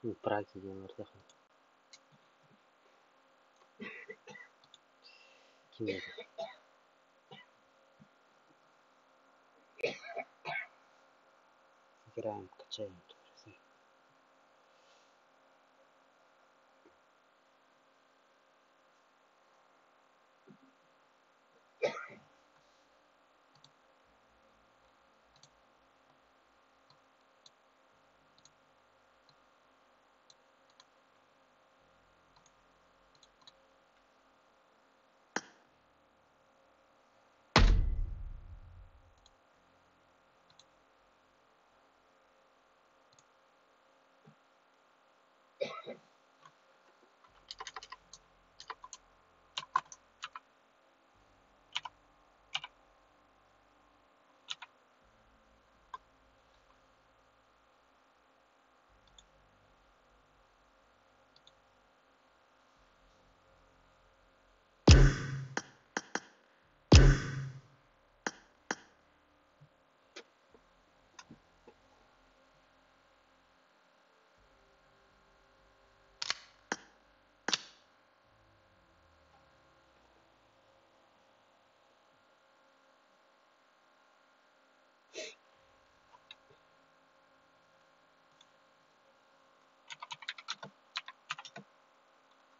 Праги диэн Ким это? Играем, качаем.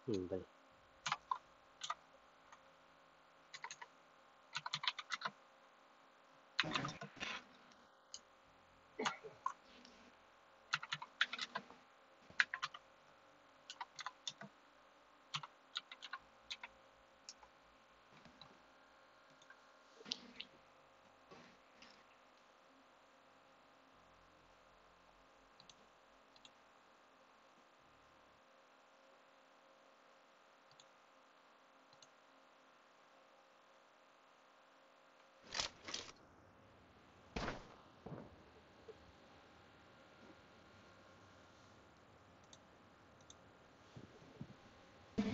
Блин.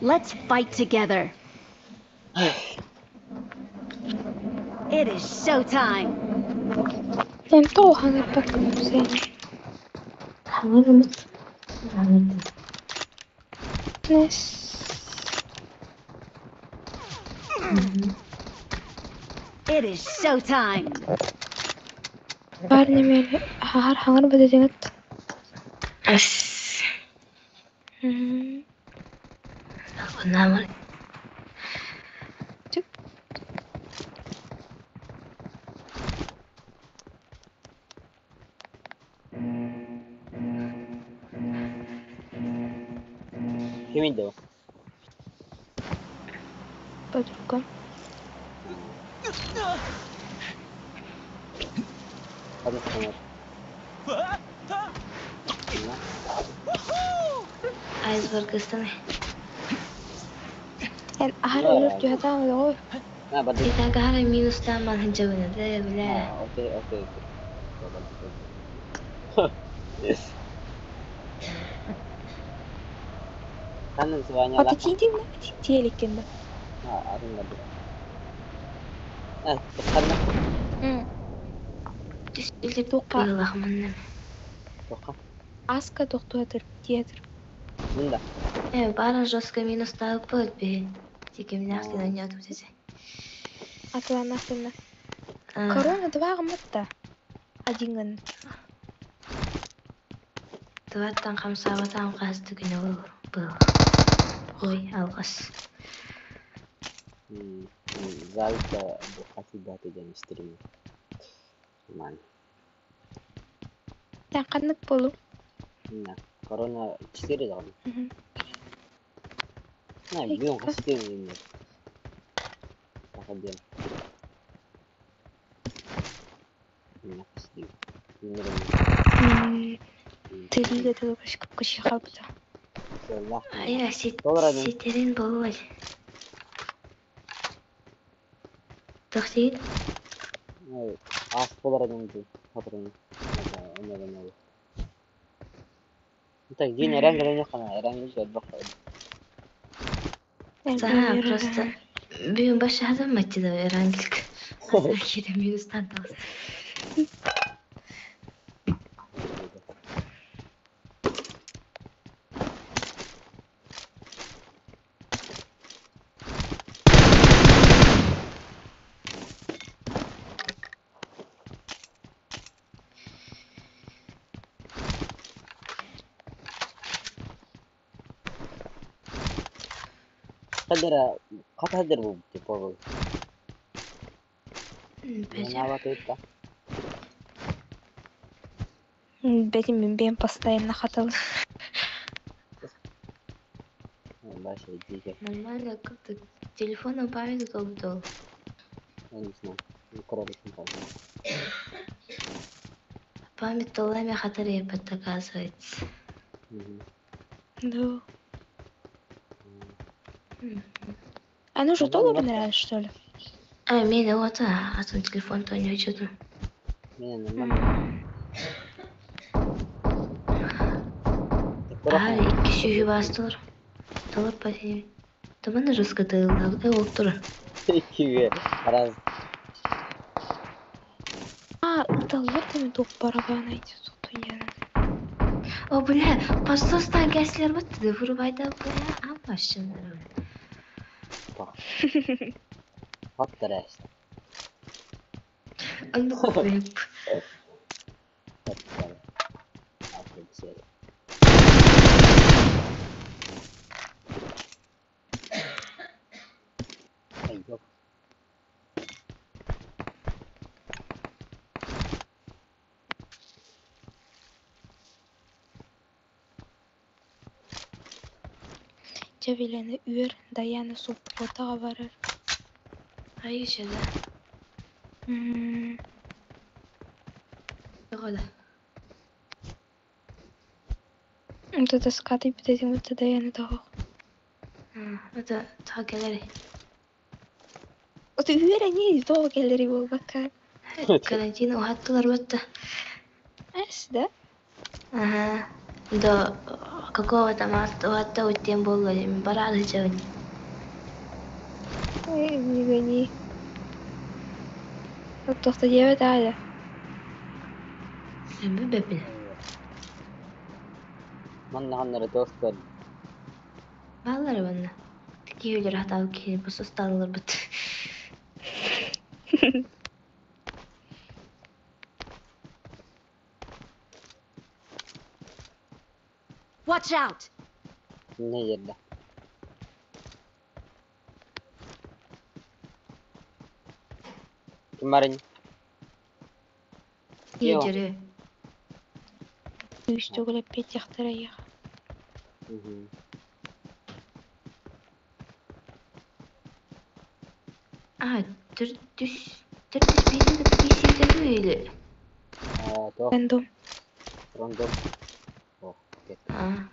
Let's fight together. It is showtime. Эн тоҕо хаҥырбаккын сен? Хаҥырмыт. Хаҥырдым. Нэс. It is showtime. Баар нэмэр хаһар хаҥырбат этиҥит. Ас. М, Намыр. Түк. Ким иди? Подруга. Ханна хаҥыр. Айсбергыстан. Эн аһар өлөр түһэтаҕын доҕор. На, бады. Итагара минус таман ханчабына да бля. А, окей, окей, окей. Ханна Ата звонила? тиитин тиэликкин да. А, арын бады. А, ханна? Түс Тука быылахманным. Тоха. аска тохтуатыр тиэтир. Мында. Э, бара жестко минус табыт бе. Тикемнях тинаньятым тесе. Атыланахтына. А, Корона два гымматта. Один гын. Тваттан хамсаабатаам хаасты күнэ был. Ой, алгас. Зальта бухати даты ден стрим. Ман. Эн ханнык болу? На. Корона 4 дагы. На, бүгүн Экка. хастын нет. Тахаден. На хастын. Тырига тылбаш кыпкыши халбыта. Ая, Доллар один. ситерин болуй. Тохтигит? Ас болар один ди. Хатырын. Эме. Так, дин эрен гелен хана, эрен гел бак. Эн За, просто бүгүн башы хазан матчыда эрангилк. Кире минустан тагыс. Хадара хата хадар бу типа был. Бэдэр. Виноват это. Бэтим мин бэйэм постоянно хатылы. Баша, иди, Нормально, как-то телефоном память долбдол. я не знаю. Ну, короче, не помню. Память толами хатар ебет, оказывается. Мгм. Да. М. Она уже Ну, долго вот. нравится, что ли? А, меня вот, а там телефон то не что-то. Не, нормально. А, икки сүүһү баастылар. Толор пати. Таман рыскатылла, э, олтур. Иккиге раз. А, ыталлар да мен тоқ барабан айти сотун. О, бля, постостан кәслер бітті, вырубайда, бля, амашын. Хаттарас. Анды қойып. Хаттар. Офицер. Ай, ёп. Жабилени үөр, Даяна субботаға барар. Ай, еще да. М, Жоғада. Вот это скаты битетин вот Даяна тағақ. Это тағ келер. Вот үөр не тоғы келери болбакка. Карантин уаттылар бітті. Әс, да? Ага. До какого-то марта уатта өттен болды, мен барады жауын. Ой, не гони. Вот тоқта дебет әлі. Мен бәпін. Манна ханнары тоқ көр. Балалар банна. Тики үйлер хатау ки постосталылар бітті. Watch out! Не жерде. Ким барың? Не жүрі. Үш төгіліп бет яқтыра еға. Мгм. А, түр түс, түр түс бейді бейсейді үйлі. А, тоқ Рандом. рандом. Ох, кет. А,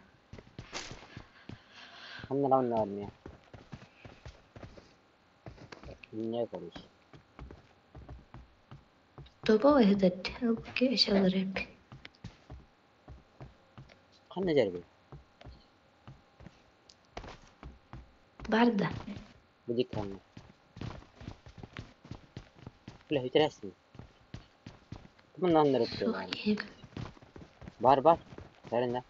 Ханнара манна бар мия. Не короче. тобо этот, окей, шалар hep. Ханна жербе. Барда. Будик ханна. Бля, үтерәсің. Кимин ханнары Сух, өттө? ек. Бар бар. Бәрінде.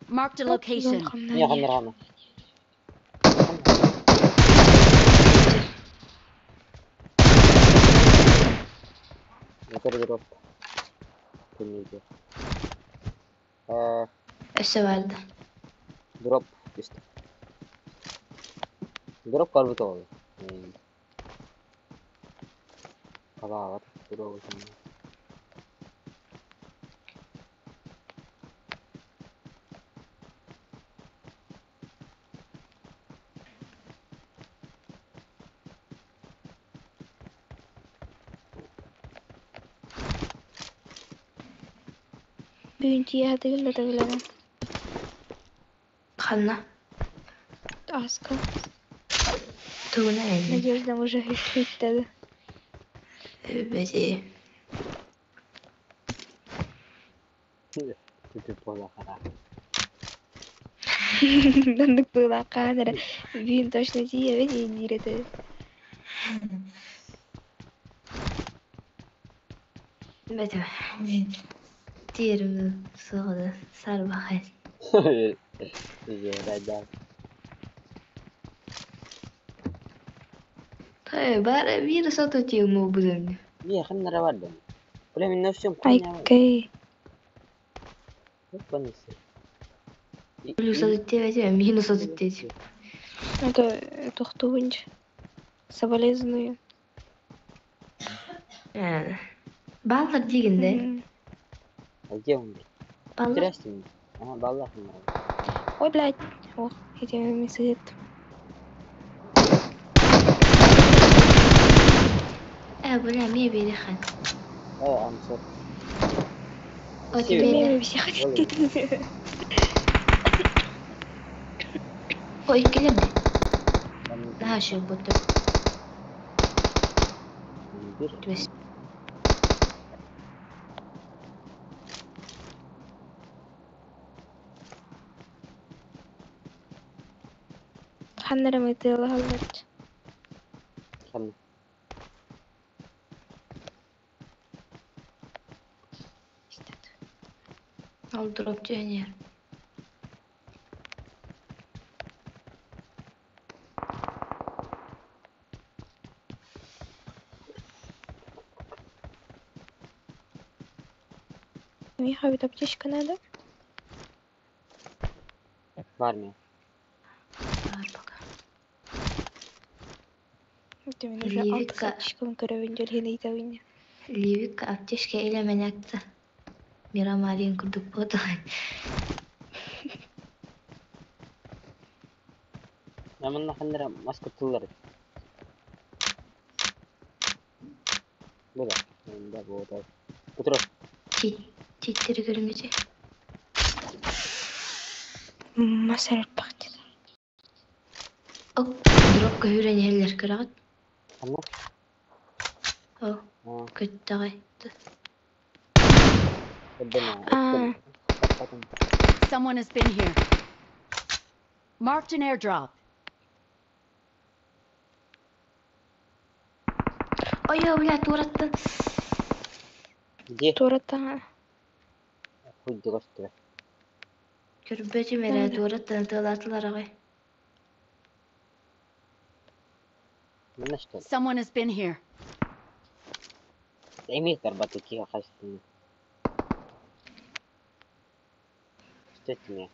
Marked a location. Не ханнара ханна. Өтөр дроп. Күннеге. Өсі барды. Дроп түстү. Дроп карбыта болду. Кабаабат. Дроп. Бүгін тия тігілді тігілді. Ханна. Аска. Тугуна әйін. Надежда уже хүттеді. Бәде. Күтүп бола кара. Дандык была камера. Бүгін точно тия бет ендиреті. Бәде. Терімді соғады. Сарбақай. Жерде. Той, бары бир соту тиуму будем. Не ханнара бар да. Бля, мен нөшсөм куня. Айкай. Понесли. Плюс 39, минус 39. Это тохтуунч. Соболезную. Баллар дигинде. А где он? Баллар. Интересно. Ага, баллах. Ой, блядь. Ох, эти сидит. Бля, мне берехан. О, I'm sorry. О, тебе. Все хотите. Ой, келем. Да, еще будто. Ханнара мытыла халларч. Ханна. Ал дроп түйенер. Миха, ведь аптечка надо? В армии. Бар пока. Ливика. Ливика аптечка или менякта. Мирамарин курдук боталай. Наманна ханнара маска тыллар. Була. Да, вот. Утро. Титтери көрүңүчү. Масар бахти. Ок, дропка хүрен эллер көрөгөт. Ханна? О, көттөгөй. Someone has been here. Marked an airdrop. Ой, бля, тураттан. Где? Тураттан. Хуй дегосту. Көрбөтүм эрэ тураттан тылатылар агай. Someone has been here. Эмиэ тарбаты киһи хастын. Что это мне?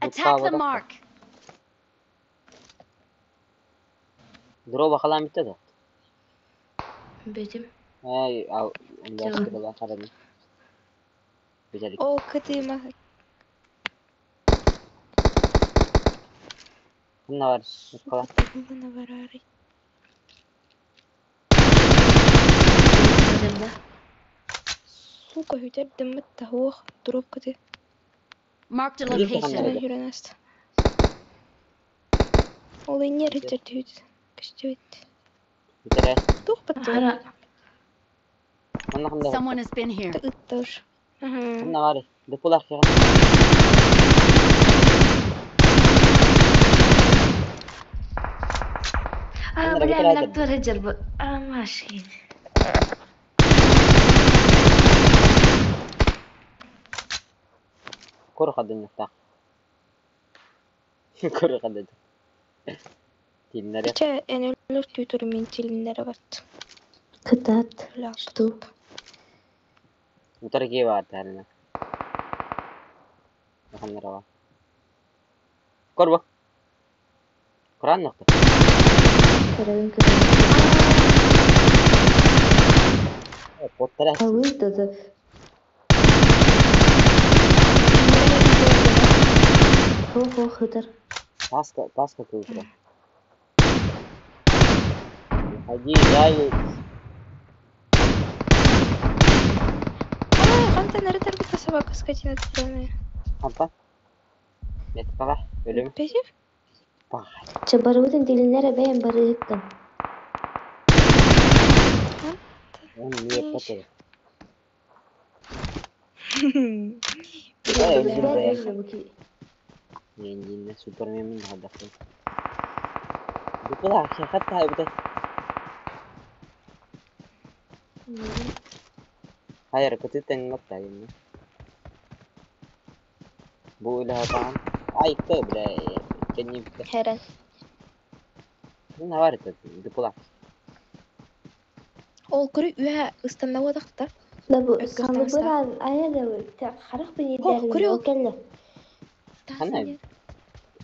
Attack the mark. Дроба халам битте да. Бетим. Ай, ал, онда харадым. Бежали. О, кытыма. Ханна бар. Кала. Сука, хүтэрдим тахуох дроп кыты. Marked a location. Хүрэнэст. Ол иннер хүтэр түүт. Күстүбүт. Битере. Тух батты. Someone has been here. Ыттар. Ханна бар. Депулар кыга. А, бля, мен актер жарбы. А, машин. Кор хадын та. Кор хадын. Тилнере. Чэ, энелер тютөр мен тилнере бат. Кытат. Что? Утар ке бар тарына. Ханнара. Корба. Коран нокта. Көрөйүн көрөйүн. Поттара. Тавы да. Хо-хо хытар. Таска, таска кылдыра. Ходи, заяц. А, ханта нарытар собака скотина тупая. Ханта? Нет, пора. Өлөм. Песев? Бай. Чабарыбытын тилиннере бэйэн барыһыккын. Он не потер. Не, Супермен мен хадахы. Букла, хатта бите. Хайыр, кытытын матта инне. Бу иле хатан. Ай, кы, бля, кенни бите. Херен. Var это дыпыла. Ол көрү үһэ ыстанна буотахта. Да бу Өккөхтөн ыстаах. салыбыраан айа да харах Хох, бинидэрин көрү ол ол. кэллэ. Таас Ханна ине.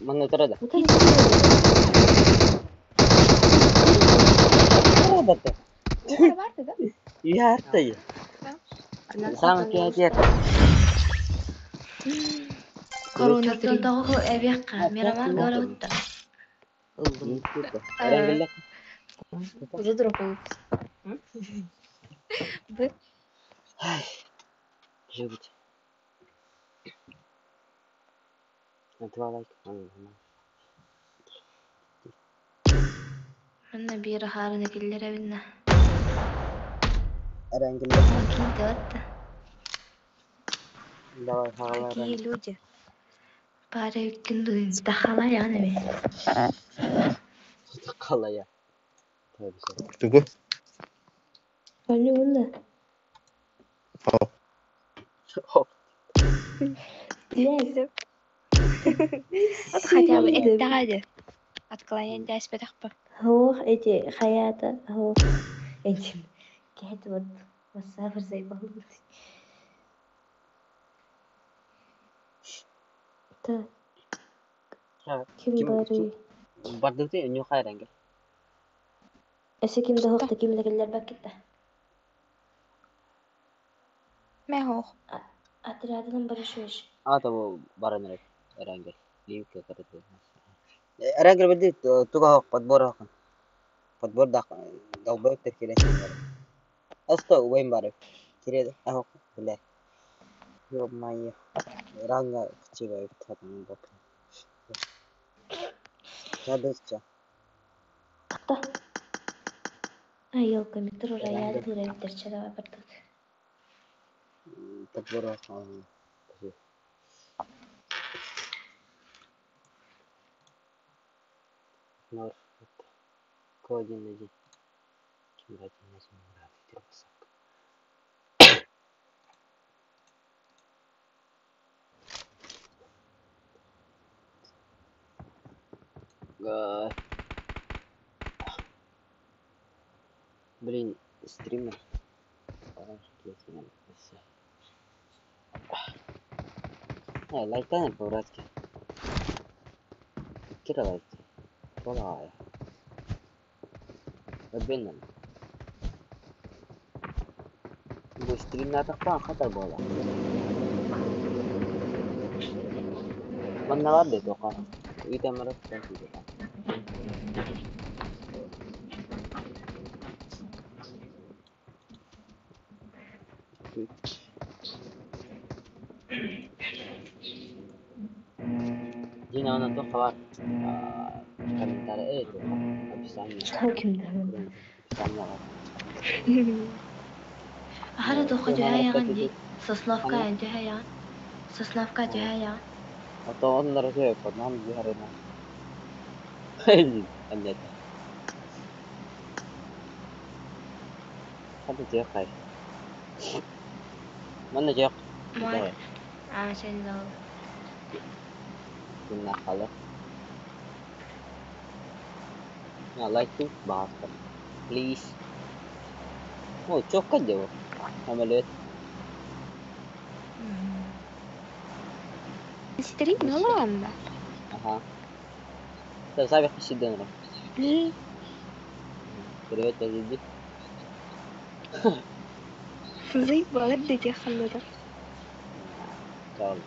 манна турада. Бутан истиэ. Турада. Ухара барды да? Яртай. Самый киһи Корона стрим. Чортоntоҕу эбиэххэ Мирамар Горобутта. Ыллым. А, Задропал. Б. Живут. Два лайка. Манна биир хаарын киллэрэбиннэ. Эрангелла. Оо киинте батта. Давай, хаалар. Какие люди? Пара үккүн тахалайаан эби. Қалая. Тугу? Ону да. Хоп. Хоп. Блядь. Вот хотя бы это Отклонение дәспетақпа. Хоох эти хаята хоох эти кэт вот вассафар заебал. Та ким бары Бардыты нюхай рангел. Эсе ким да хоох та ким да келлер баккитта. Мә хоқ. Отрядынан барышыш. А то баран эрангел. Ливка караты. Эрангел бди туга подбор хахан. Подбор да долбоеб теркеле. Асто уйм барып. Кире ахок биле. Ё-моё. Ранга кчега татын бок. Чадысча. Та. Ай, елка, метро рояль тура давай бардыт. Подбор хахан. Нор. Кодин один. Ким один один мурат тербасак. Блин, стример. Лайктан по-братски. Кира лайк. Полая. Обидно. Бу стримна тахтан хатар бола. Манна бар де тоқа. Ите марат тоқа. جينا انا اتوقع بعد комментарий ايه اتوقع описание. Ким да. Описание. Хара тоха жахаян ди. Сосновка жахаян. Сосновка жахаян. А то он на Россию под нам зигарина. Нет. هذا جاي ما جاي. ما عشان لو كنا خلاص. I like to bath please. Oh, coklat je. Sama lihat. Стрим ну ладно. Ага. طيب صعب يخش الدنيا. Ли. Привет, я Зиди. Заебал дети халуда. شاء الله.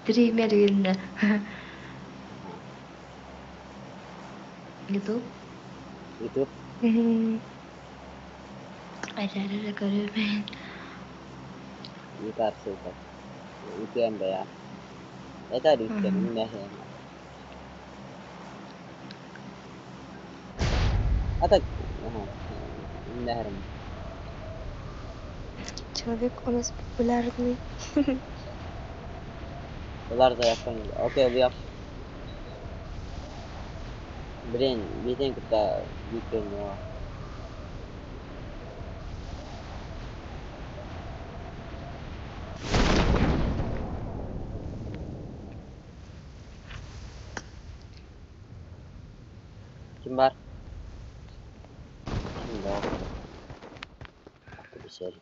Стример гинна. Ютуб. Ютуб. Ажарара көрөмөн. Yukarı super. UTM бая. Это UTM не хэ. Это нахрен. Человек у нас популярный. Улар да япон. Окей, we Блин, виден когда VPN. Ким бар? Ким да? Бисер.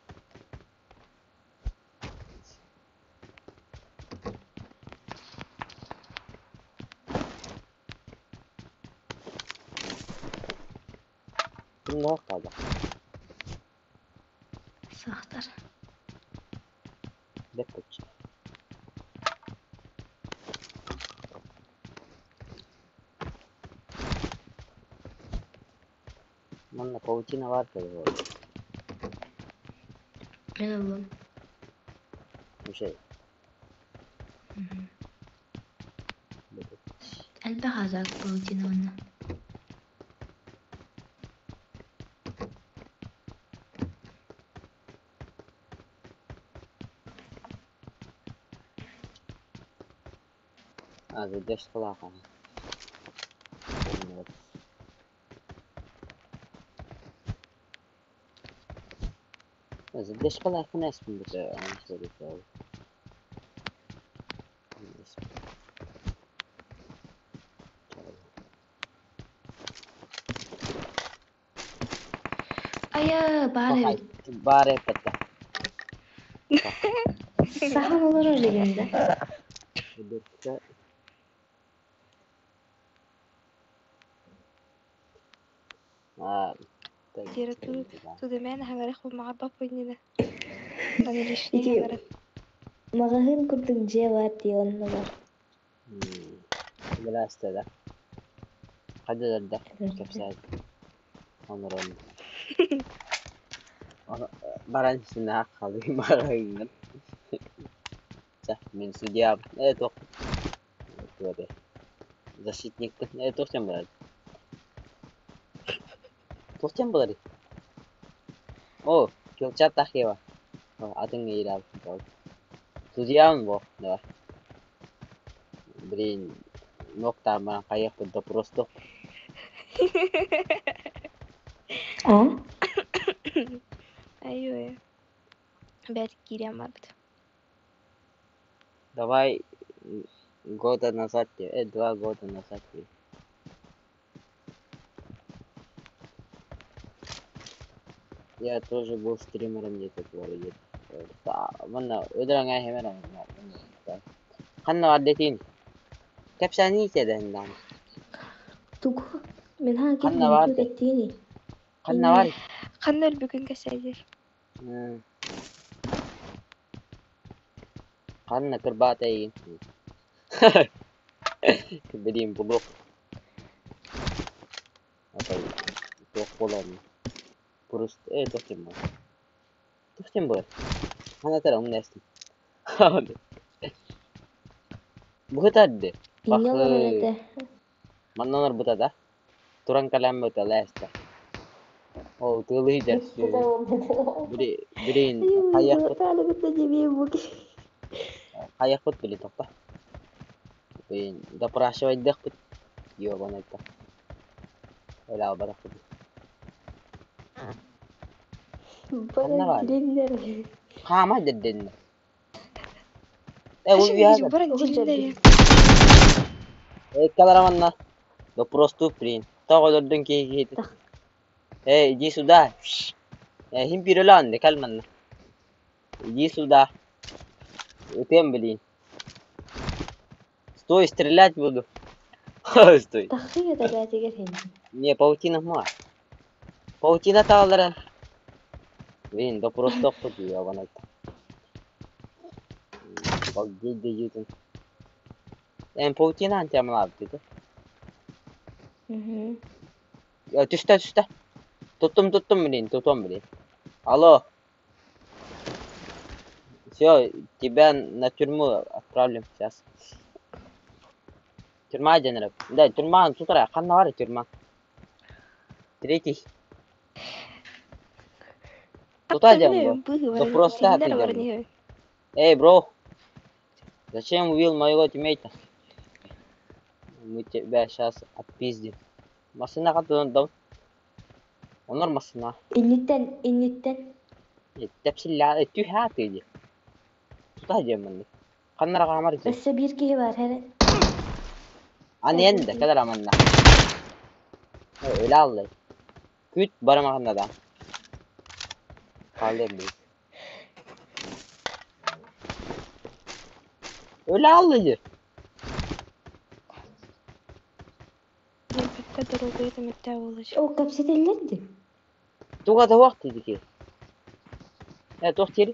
Ким да kaldı? Сахтар. Бэт Манна паутина бар кэлэ Мен ыллым. Уже. Элбэх азак паутина онно. А, задержка лаха. Задержка лаха не бит аны söyleyeyim. Айа, баар эбит. Бар эппетте. Сахан олорор легенде. А, Тира ту тудемена хаҥарах маҕарбаппын Аны лишний Ити хаҥара. маҕаһыын курдук дьиэ баар дии онно бар. Здравствуйте, да. Хайда да кэпсээн. Онорон. Баран сина халы барайын. Мин судья. Э, тоқ. Туоте. Защитник. Э, тохтен булар. Тохтен булар. О, килчат тахева. Атын иирал. Судьям бо, да. Блин, ноктар кайык да просто. А? Айой. Опять киирэн барбыт. Давай года назад, 2 года назад. Я тоже был стримером где-то где-то. Манна өдөрөҥ хэмэр Ханна аддетин. Кэпсэни итеден Тугу? Мен ха Ханна ким бар тиини. Ханна бар. Ханна өлбүкүн кэсэйдир. Ханна кырбаатайын. Блин, блок. Атай, туох буолан. Просто, тохтем бар. Тохтем бар. Ханна тара умнестим. Бухытадды. Инне олорор этэ. Маннанар бутада. Туран калам бута ласта. О, ты лидер. Блин, хаяқпыт. Хаяқпыт били тоқта. Блин, допрашивайдықпыт. Ёбан айтта. Эла барақпыт. Ханна бар. Хама дедден. Э, Хашин уйяга. баран дилиннер. Э, калараманна. Да просто, блин. Тағы кей Эй, иди сюда. Э, хим пиролан, калманна. Иди сюда. Тем, блин. Стой, стрелять буду. Стой. Тахсыга табаатыгар хин. Не, паутина ма. Паутина таалара. Блин, да просто ёбаный. Обалдеть дают. Эн паутина антиамлав dedi. Мгм. Түстэ, түстэ. Туттум, туттум, блин, тутум, блин. Алло. Все, тебя на тюрьму отправлю сейчас. Тюрьма один Да, тюрьма, с утра, ханна тюрьма. Третий. Туда идем, Да просто ты идем. Эй, бро. Зачем убил моего тиммейта? Мы тебя сейчас отпиздим. Машина катынан дом. Онор машина. Инниттен, инниттен. Тэпсилля түһää тиди. Тута диэммин. Ханнара хаамар ди. Өссө биир киһи бар хэрэ. Аны энде кэлэр аманна. Öyle aldı. Küt барамаханда да. Kaldı bu. Öyle aldı. Билбэккэ доруобуйата мөлтөө буолла Ол кэпсэтэллэр дии. Туга да вакыт дики. Туох тири?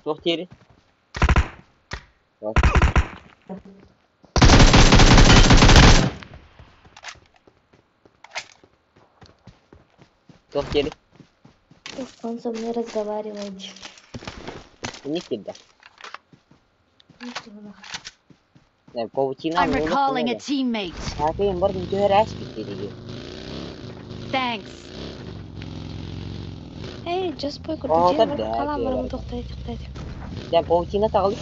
Туох тири? Туох тири? Он со мной разговаривал дии. Не кидда. Паутина I'm recalling a teammate. Хакыйын бар түһэр ааспыт диги. Thanks. Эй, just boy Оо, курдук дьиэ да, халаан баран да. тохтой тохтой. Дэ паутина тагыл.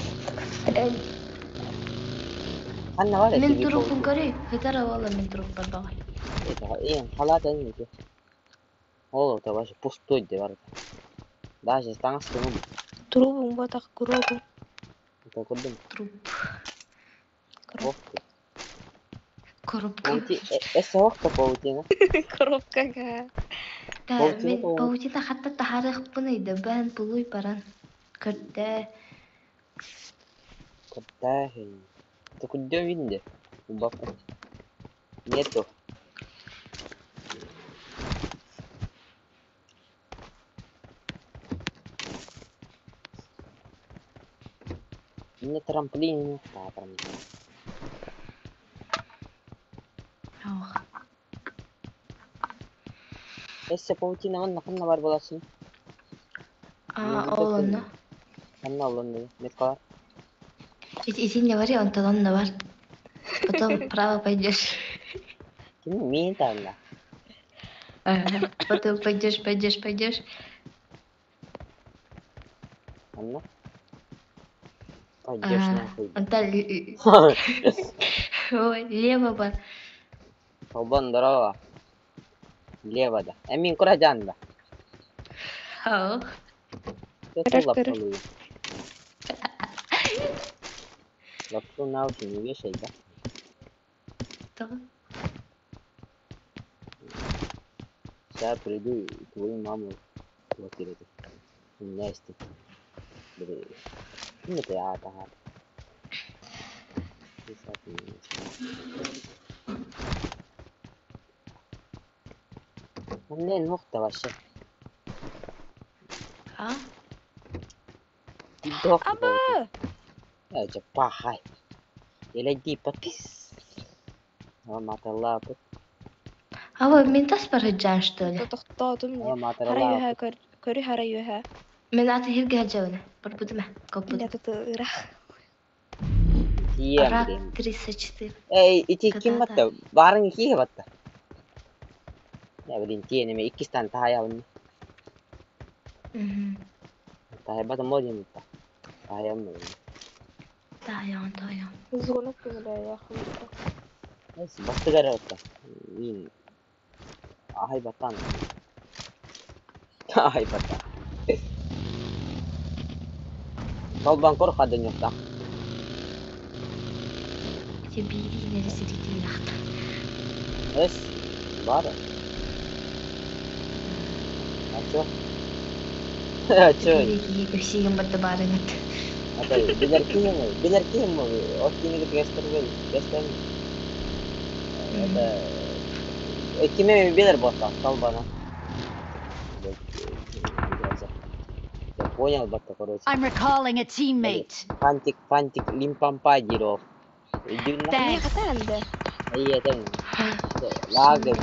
Ханна бар Мин труппун көрүй. Хытара буолла мин труппар баҕай. Эң халат эң Ол это вообще пустой де бар. Даже таңас көңүл. Трубун ботах гробу. Это курдум. Труп. Гроб. Коробка. Паути эссе вакта паутина. Коробкага. Та Паутина мин паутина. паутина хатта таһарыахпын ыйда бээн пулуй баран. Көрдөө. Курда. Это курдум винде. Баку. Нету. Мне трамплин, да, трамплин. Ох. Эссе паутина манна ханна бар боласың. А, ол онно. Ханна олонду. Меткалар. Итинне бар я, онтон онно бар. Потом право пойдешь. Ким мин таанна. Ага. Потом пойдешь, пойдешь, пойдешь. Ханна. Пойдешь А, нахуй. Онтон ой, лево бар. Толбон здорово. Лево да. Эмин куражан да. Ох. Это Хорошо, лапшу. Лапшу на уши не вешай, да? То. Сейчас приду и твою маму блокировать. У меня есть тут. Блин. Ну ты а, ага. منين نقطة вообще? А? Аба! Это пахай. Или подпис. Маталла. А вы мин тас барыджан, что ли? Тохтоотум. Ама Хара маталла. юха көрү хара юха. Мин аты хирге хаджабына. Барбудума. Коппут. Илля туту ыра. Тием Рак блин. 34. Эй, ити ким Да-да-да. батта? Барын кие батта. Я блин, тиен эме иккистан тахаябын. Мгм. Тахайбата модин батта. Тахаябын. Таян, таян. Звонок көмөлө я хымта. Бастыгар батта. Мин ахай баттан. Ахай батта. Толбан кор хадын юкта. Ити бири нерesi дии лахта. Эс бар. А чё? А чё? Бири кие кепсиген батта барыңат. Ата билер кием, билер кием, от кинеге тегестер гестер. Это киме билер бота, толбана. Я понял, батта, короче. I'm recalling a teammate. Фантик, фантик, лимпампа диров. Иди на. Эмне Thanks. катаанды? Ие, там. Лагер.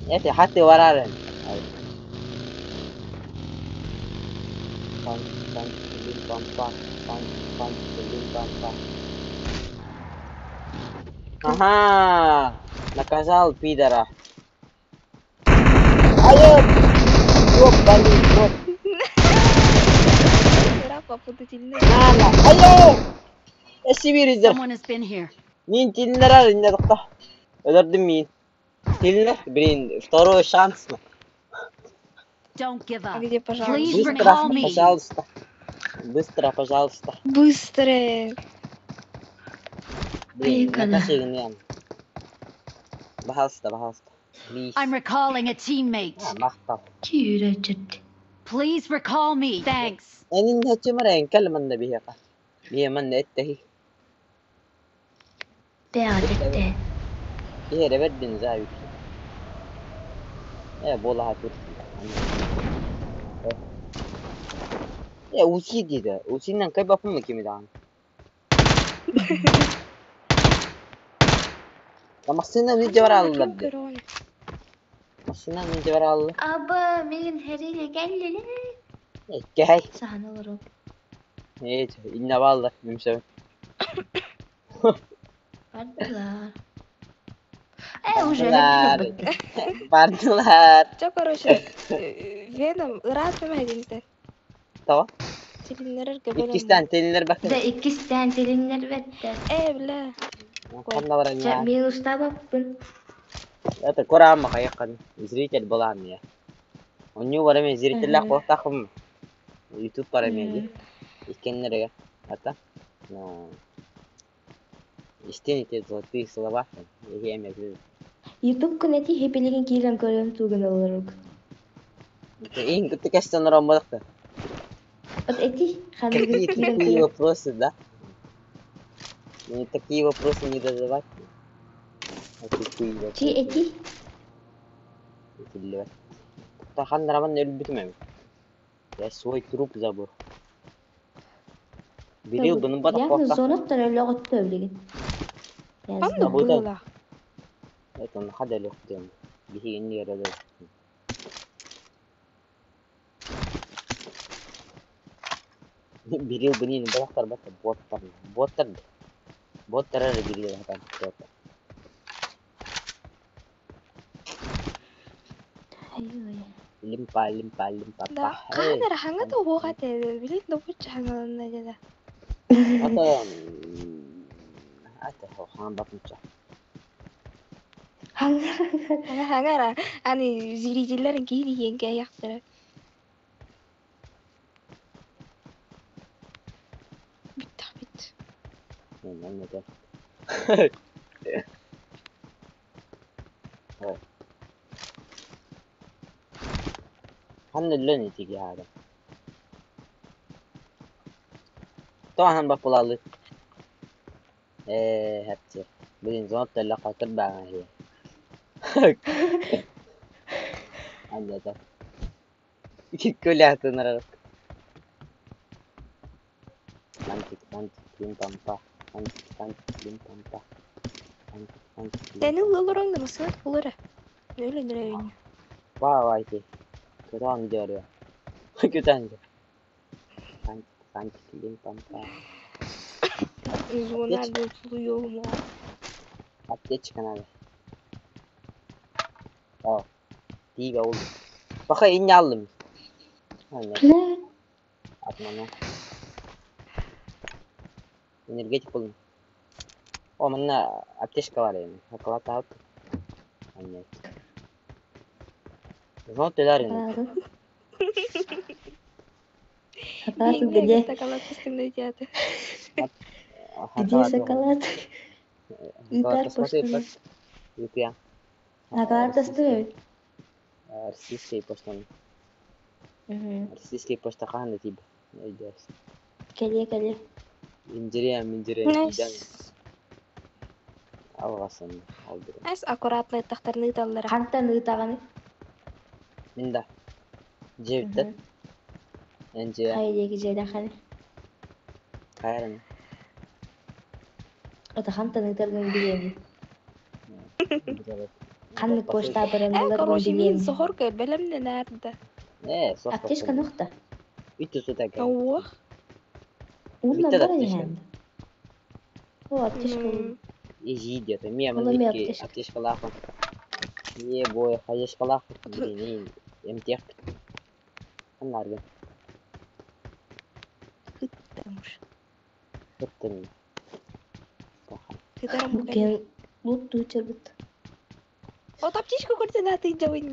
Это хаты варарен. Фантик, фантик, лимпампа, фантик, фантик, лимпампа. Ага, наказал пидора. Айот! Ёбаный рот. Ыра папуду тилне. На, на, айо! Эсибиризер. Someone has been here. Мин тилнер инде тохто. Өлөрдүм мин. Тилнер, блин, второй шанс. Don't give А up. где, пожалуйста? Please Быстро, recall me. пожалуйста. Быстро, пожалуйста. Быстро. Блин, Поехали. накашигын Пожалуйста, пожалуйста. Please. I'm recalling a teammate. А, махтал. Киирэ Please recall me. Thanks. Энин хачымара энкэл манна биһиэхэ. Биһиэ манна эттэһи. Бэҕэдэтэ. Биһиэрэ бэрдин заавик. Э, буолаха турсун. Э, уси диде. Усиннан кайбаппын кими даҕаны. Массыына видео барааллар дии. Массыына видео барааллар. Аба, мин хэриилэ кэллилэр. Иккэһэй. Саһан олору. Ээ, иннэ бааллар, мүмсөбүн. Бардылар. Э, уже Бардылар. Бардылар. Чё, короче, Веном ыраатым эдинтен. Тоҕо? Тилиннэрэр бэлэм. Иккистээн тилиннэр Да баккын. иккистээн тилиннэрбэттэр. Э, бля. Ханна баран Чэ, я. мин устаабаппын. Это кураама хайаххын. Зритель балаан я. Онньуу барам зрителлээх буолтахым. YouTube барам ди. Иккеннереге. Ата. Но. Истин эти золотые слова. Я эме YouTube күн эти хепилигин киирэн көрөн тугун олорук. Ин кытты кэстен ороммадыкты. Вот эти ханныгын Какие киирэн такие көрөн. вопросы, да? Ну, такие вопросы не задавать. А тупые Чи вопросы. эти? Этиллибэт. Таханнараман өлбүтүм эми. Я свой труп забыл. Бирил бұның бата Явно қуақта. зоноттан өлө билигин. Ханна А бу да- было? Это он хада лёг дем. Биһиги не ярады. Бирил бунин балактар бата боттар. Боттар. Боттар эрэ бирил хатан боттар. Лимпа, лимпа, лимпа. Да, хаанара хаңа туһуга тээ, билин добучча хаҥаланна дьэ. Ата ата хаан бапмыча. Хаҥа хаҥара аны зрителлэрин киһи диэн кээйэхтэрэ. Бүттэх бит. Мен Ой. Ханна лөн итиги хаада. Тохан бапулалы. Э, хапчы. Блин, зонт тэлла катыр баага хи. Анната. Киккүлээтынара. Тантик, тантик, лим пампа. Тантик, тантик, лим пампа. Тантик, тантик, лим Тэни пампа. лылороҥ масыат булара. Нөлө нөрөйүнү. Вау, айти. Көтөн диөрү. Көтөн. Тантик, тантик, лим пампа. Зона булсуйуому. Аптечка надо. О, тига oldu. Баха инне алдым. Ана, Бля. атмана. Энергетик болдум. О, манна аптечка бар эми. Шоколад алып. Анне. Зон төлөр эми. Шоколад где? Шоколад театр. Где шоколад? Шоколад Итар посмотри, поштаны. Юпия. Шоколад стоит. Российский поштаны. Российский почта кандай тип. Өйдөс. Кэлиэ кэлиэ. Инжириям, инжириям. Nice. Алгасын алдырым. Nice аккуратно тахтарны таллара. Хантан ыытаҕыный? Мин да. Жебиттен. Энже Хайа диэки дьиэлээххиний? хайран. Ото хантан ыытаргын билиэмий? Ханнык почта Э, бараналларгын короче, мин билиэмий? сохорка бэлэмнэ наарда. Э, сох. Аптечка нохта. Үтү сута кэ. Оох. Уунан Бүттэ да баран аптечка. иһээн. О, аптечка Ижи диэт. Мия Ону ман эмиэ икки аптечка. аптечкалаахпын. Е бой, хаешкалаахпын. Блин, эмтиэх. Ханнаргын. Кыттамыш. Кыттын. Кытарам бу Кен лут туучарбыт. От аптечка көрдөн аты жабын.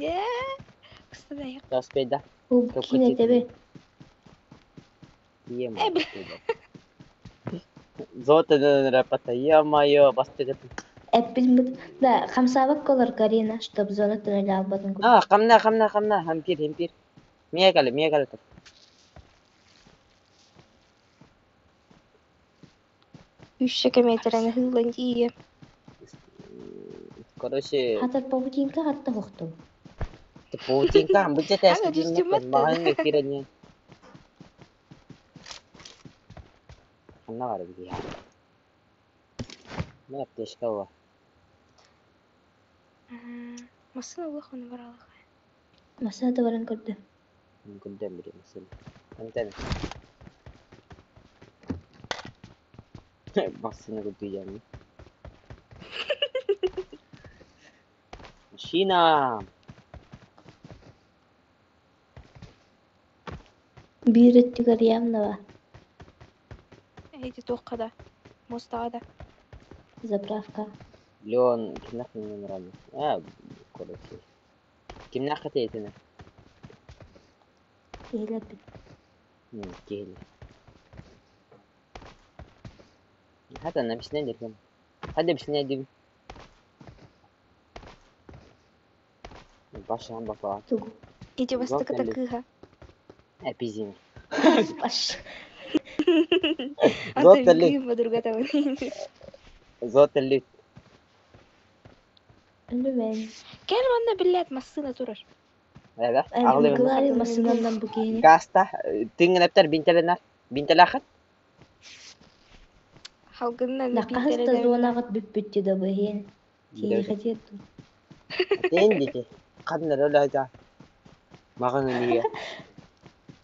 Кыстана Таспейда. Бу Көп киин кететін. этэби. Ема. Золото рапата, ё-моё, бастыгытын. Эппит да хамсаабак колор Карина, чтоб зона туннеля албатын А, хамна, хамна, хамна, хампир, хампир. Мия кale, мия кale. Үсчэ кэмиэтэрэн ыһыылан тиийэ. Короче, Хатар паутинка хатта хохту. паутинка, быча Ана тест түстүммэт махан кирани. Ханна бар бии. Мен аптечка бар. Массына улах оны баралах. Масына да баран көрдө. Күнден бири масына. Антен. Массына күдүйәм. Машина. Биир өттүгэр явно ба. Эти туохха да. Мостаға да. Заправка. Леон кимнах мне нравится. А, короче. Кимнах хотите? Киһилэр Киһили. Хата на бисне диркем. Хада бисне дим. Башан бака. Тугу. Ити бастыкы Золото такыха. Э, пизин. Баш. Золото лют. Аты подруга Золото лют. Үлүмэн. Кел манна биллет массына турар. Эда. Ағлы Глари масынаннан бу киһини. Гаста. Тиңнептер бинтеленер. Бинтелахат. Халгыннан Наққаһыста зонаҕыт бүппүттү да быһиэн. Киһи хатиэтту. Тен дити. Қаднар өлі айта. Маған неге?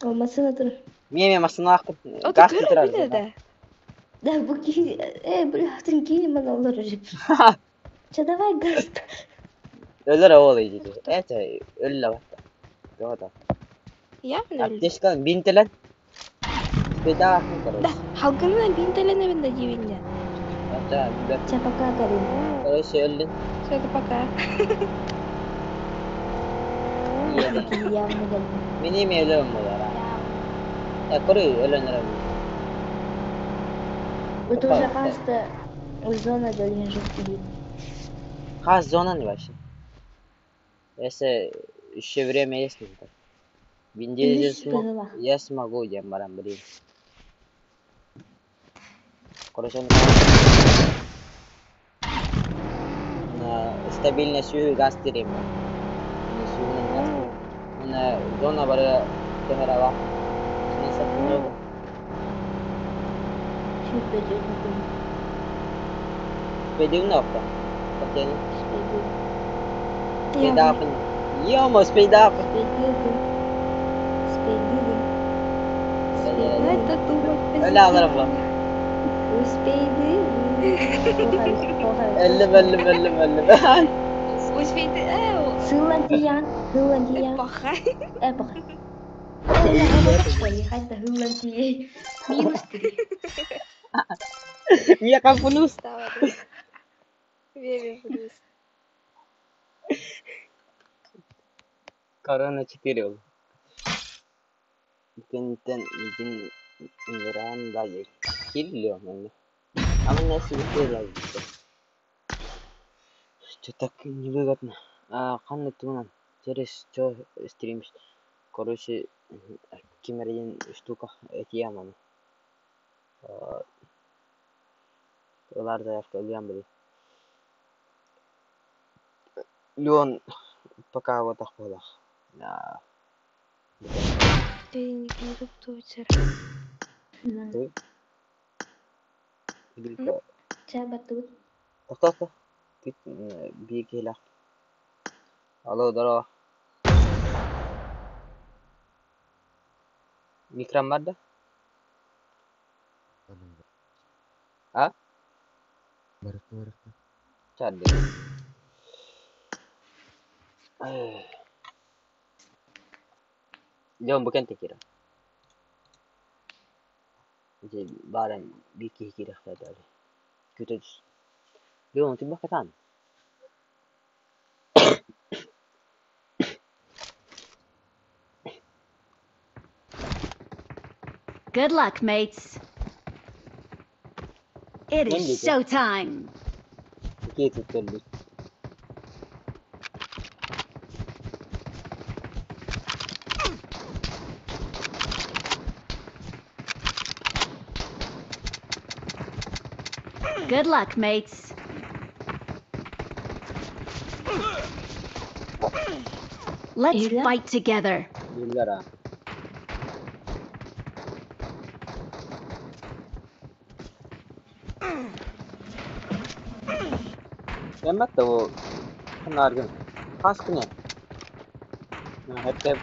Ол масына тур. Мия мия масына ақпын. О, Газ турар тұрар. биле да. Да бу киһи э бля киһи мана олорор. Ча давай газ. Өлөр ол дейді. Это өлі батта. Жоғда. Явно өлдү. Аптечка бинтелен. Беда ақын Да, короче. халгыннан бинтеленебин да дибинне. Это, Ча пока Карина. короче, өлін. Все, это пока. Бу киһи явно кэлбит. Мени ме өлөм болар. Я көрү өлөнөр. Это уже хаста зона долин жестки. Хас зона не вообще. Если еще время есть, не так. Винде Үс я смогу, я барам блин. Короче, на стабильно сүү газ терем. Сүүнен газ. На зона бары төһөрава. Сен сатып Сүүрбэт өтүн. Спейдин опта. Хотен Спейдин. спейдапын. Йомо спейдапын. Спейдин. Спейдин. Это думать. Öyle alırım bu. Успейдин. Өллүм өллүм өллүм өллүм. Успейды. Сыллан тиян, сыллан тиян. Паха. Э, пока. Хыллан тиян. Минус три. Мия капунус. Верю плюс. Корона 4 ол. Тен дин веранда киллё мен. А мне себе Что так невыгодно. А, ханна тунан. Через что стримишь? Короче, кимердин штука эти яманы. Олар заявка ылыан били. Леон пока вот так было. Да. Ты не туцер. Ча баттыбыт. Тоқта, биир киһилээх. Алло, здорово. Микром бар да? А? Барыкта, барыкта. Чарды. Леон бу кэнтэ киирэ. Дьэ баран биир киһи киириэхтээх Күтэ түс. Леон тимбах катаан. Good luck, mates. It Мен is диэки. showtime. Икки туттарбыт. Good luck, mates. Let's Иһиллэр? fight together. Биллэр аа. Эммэт да бу ханааргын. Хаскыны. Хэп хэп.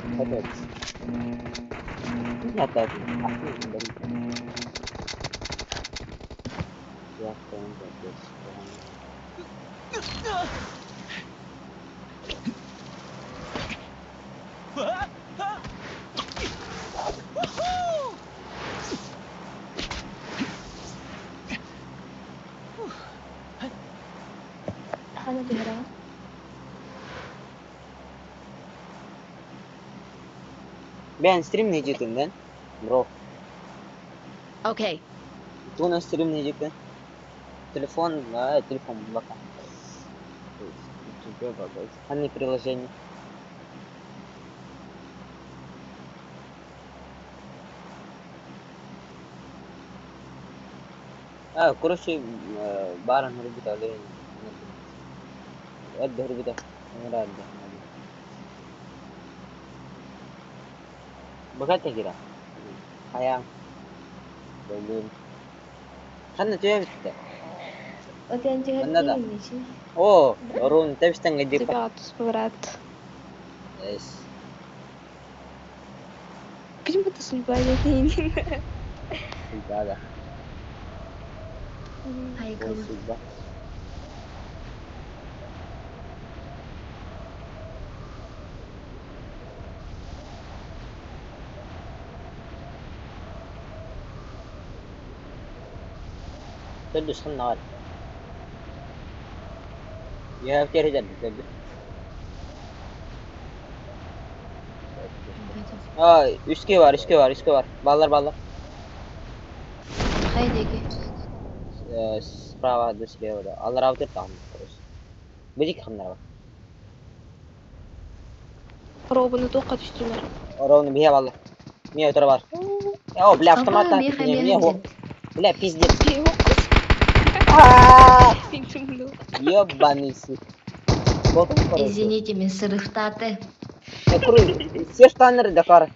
Хана түһэрэҕин? Бэйэн стрим нэдьитиннэн, бро. Okay. Тугунан стрим нэдьитин? Телефон, телефон булака. Ханны приложение. А, короче, бааран хөрбүт алын. Эдде хөрбүтэ. Ыҥыраадда. Баката кира. Хайаан. Доллуун. Ханна түһэбиттэ? Отен Манна да. түһэртиин ичи. Оо, оруун тэбистэн гидиппа. Тебя туспа брат. Эс. Почему ты судьба не Судьба да. Ой, Айгылы. судьба. Төрдүс ханна бар. Я кереден төрдүс. А, үске бар, үске бар, үске бар. Баллар, баллар. Хайа диэки. Справа да слева да. Алар аутер там, короче. Быдик ханнар бар. Робunu тоққа түстілер. Ровно бия баллар. Мия өтөр бар. О, бля, автомат. Апа, миэхэ, Мия, миэхэ мия, диэн. бля, пиздец. А, Ёбаный сука. Ботом, короче. Извините, мен сырыхтааты. Я курю, все штаны да кара.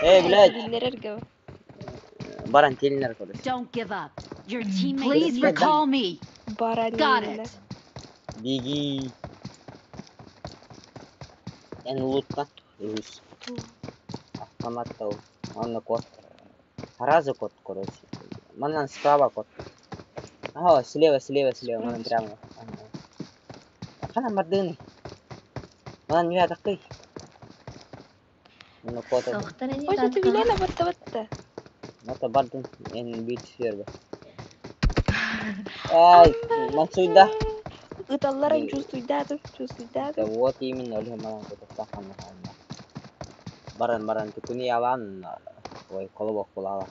Эй, блядь. Баран телнер, короче. Don't give up. Your teammates. Please Блядь, да. recall me. Баран Got it. Беги. Эн лутка. Рус. Автомат тау. Анна кот. Раза кот, короче. Манан справа кот. Ага, слева, слева, слева. Манан прямо. Хана мардыны. Манан не такой. Ну кот. Сохтар ини Ой, это тааттаҕа. Вилена батта батта. Мата бардын. Эн бит ферба. Ай, мансуйда. Ыталларын чувствуйдадым, Да чувствуйдадым. вот именно Ольга Малан кутуктахан Баран баран тукуни алан ой колобок булала.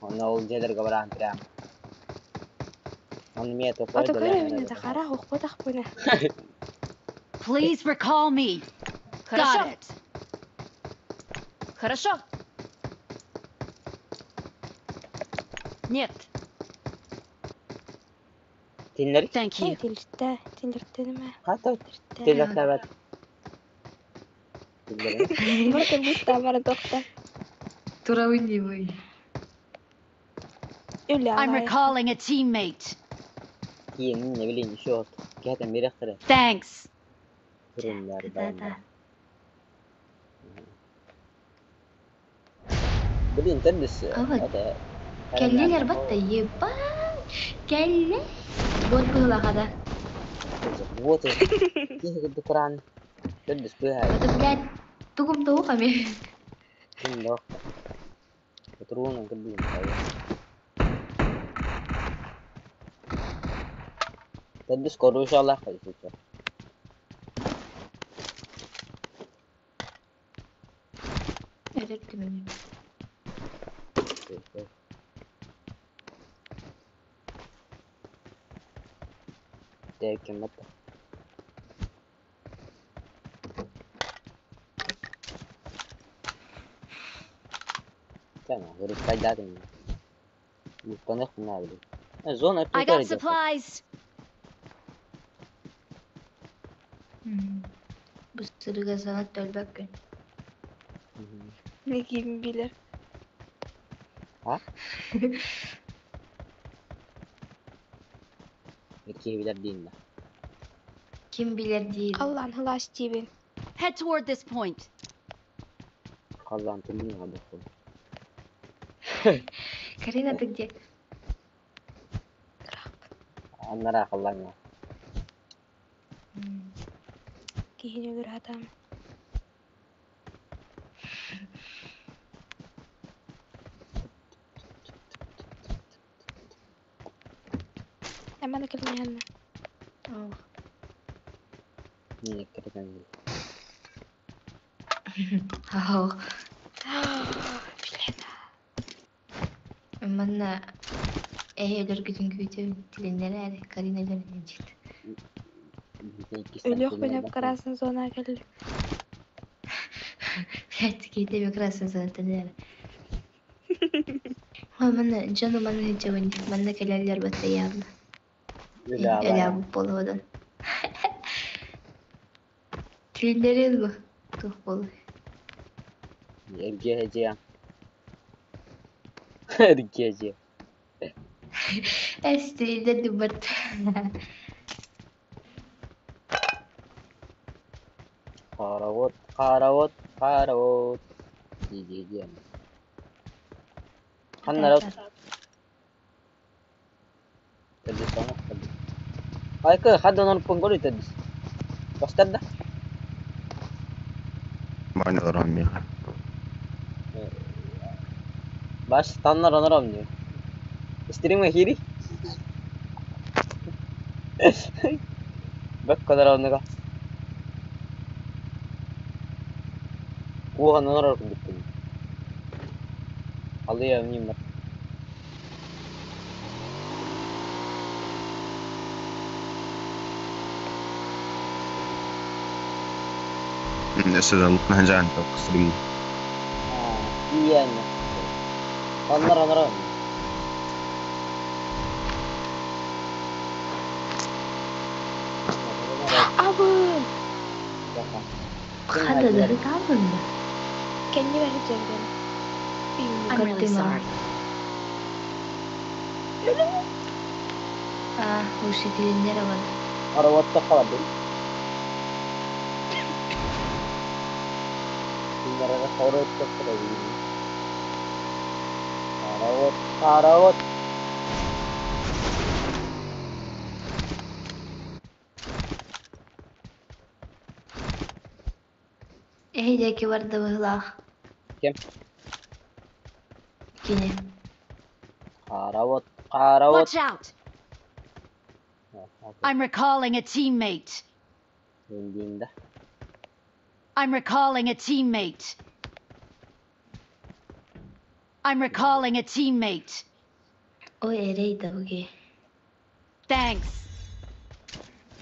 Онно ол жедерге баран прям. Он мне то Ото көрө да хара хохпотах буна. Please recall me. Хорошо. Got it. Хорошо. Нет. Тиннер Thank you. Тилерте, тилерте неме? хата Тилерте. тилерте Тилерте. Барта бутта бара тохта. Туравын дии Үлэ I'm аҕай. recalling a teammate. Киин не билин еще кэтен бирехтере Thanks. туруннар Кытата. Блин, төрдүс. Ава. Это Кэллилэр батта ебать. Кэлле. Бот быһылаҕа да. Вот. Киһи куран. Төрдүс быһа. Это, блядь, тугум тоҕу ами. Ким дох. Турунан кырдым. Төрдүс корушалар кайсы. Эреттим. Кеммет Tamam, hırıklaydım. Muhtemelen ne bileyim. Zona I got supplies. Бу сырыыга саҥа өлбөккүн. Ne kim bilir. Ha? Erkeği değil mi? Ким билэр диир. Allah'ın hılaş diyebin. Head toward this point. Allah'ın türlü ne kadar koy. Карина, ты где? Onlara akıllanma. Киһини өлөр хатаама. Эмма да кэлин Ох. Niye kırıkan Ох. Билэн. Манна эһи өлөргүтүн күүтүн тилиннэрэ эрэ Карина өлөрүнэн дьит. Өлүөх бөлөп красный зона кэлли. Блядь, киһитэ красный зонаттан эрэ. Ой, манна дьону манна сылдьабын манна кэлэллэр батта явно. Өлө буолуодан. Тилиннэрин бу. Туох буолуой. Erkeğe Erkeğe. Эс тилиннэрди бат. Karavot, karavot, karavot. Diyeceğim. Ханнара تدس انا تدس هاي حد انا بنقول تدس بس تبدا Mann oramıyor. باش تنر انا رامني استريم هيري بك انا رامني Куга норор курдук Алыя үнем Өссө да тохсуруй. Иэн. Оннор онор. Абын! Хата да табын да. Кэнни бары дьэргэн. I'm really Көрдүм sorry. Аа, уши тилиннэрэ бар. Араватта қалады. Bunlara хорот қалады. Арават, арават. Эһи диэки барда быһыылаах. Ким? Кини. Арават, арават. Watch out! I'm recalling a teammate. Indiğinde. I'm recalling a teammate. I'm recalling a teammate. Ой, эрэй да буги. Thanks.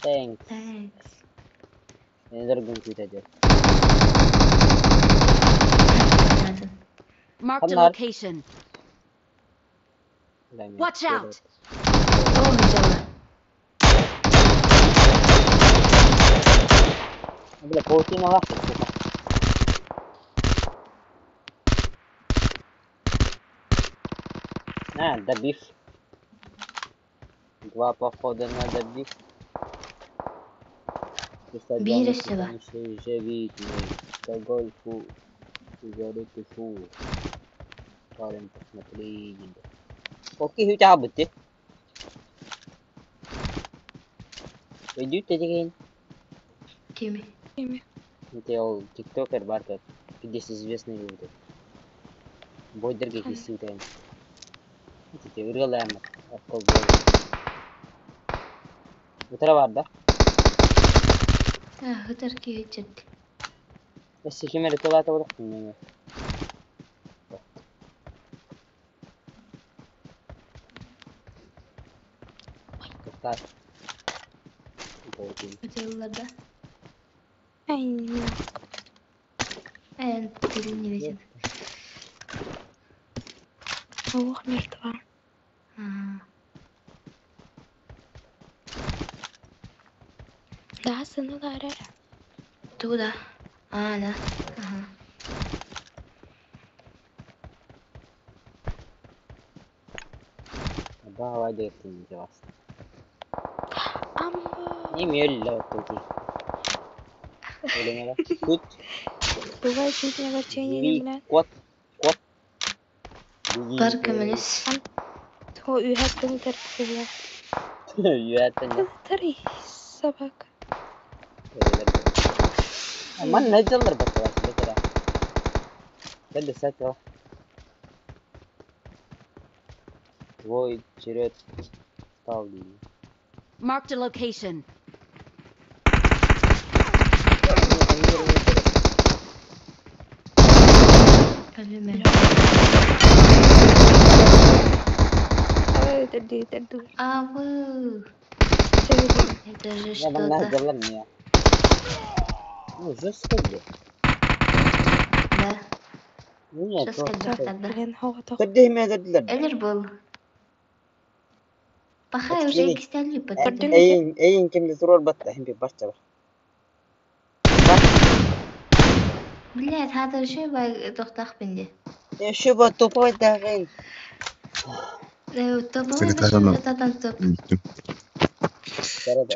Thanks. Thanks. Neler gün kütece. Marked a Bunlar- location. Watch out! Оо, жала. Бля, паутина лапа, сука. А, добив. Два похода на добив. Биир өссө бар. По гольфу сигареты фу. Парень посмотри. Окей, у тебя бы ты. Идите деген. Кими? Кими? Это ол тиктокер бар тот. Здесь известный люди. Бойдерге кисилген. Ити ыргалаем. Аккол бой. Утра бар да? Аа, хытар киһи чэрди. Эссе кимер тылата болук мен. Сунтаар. Болдун. Хотелла да. Ай, не. Эн не видит. Ох, мертва. Ага. Да, сынулар. Туда. А, да. Ага. Давай дертин вас. Амбо. Не мелла вот тут. Тут. Бывает жизнь огорчение, Живи, блядь. Кот. Кот. Бар көмөлөс. О, үйәттің тәртібі. Үйәттің. Три собака. Man نجلر بس بس بل ساتر. Твой черед стал. Marked a location. Өлүмө. Тәрді, тәрді. Абы. Это же Я вам что-то. нагдалар. Ну, жестко, бля. Да. Нет, Жестко тогда. Блин, хоға Тәрді ме дәділер. Элер был. Пахай уже Открыли. кистәли потом. Эйин, эйин кемде турар батта, хим bir başça var. Блядь, хата еще бай тохтах бинди. Ya şu bu topu dağın. Топовый Секретарь татан топ.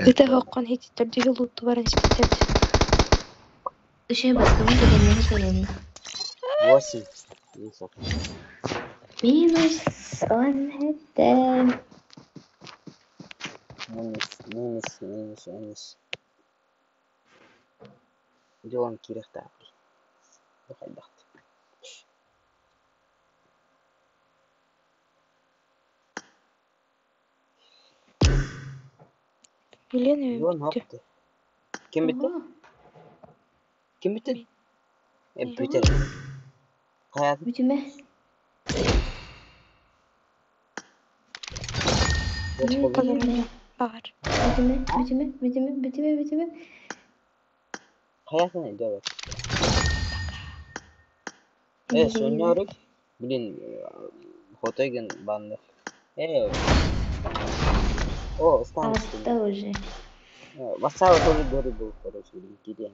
Өте хоққан хейті тәрді лутты барын спиттерді. Еще баскамы деген не төлен. 8. Минус он это. Минус, минус, минус, минус. Делаем кирехта. Дохайдахт. Елена Юан бітті. hoptu. Kim bitti? Kim bitti? E biter. Hayatım. Бүтүмө. Қазаман бар. Бүтүмө, бүтүмө, бүтүмө, бүтүмө, бүтүмө. Hayatın ne diyor? E sonuyoruz. Блин, хотеген банды. Э. О, станция. Алты уже. Васава тоже дори был, короче, блин, киден.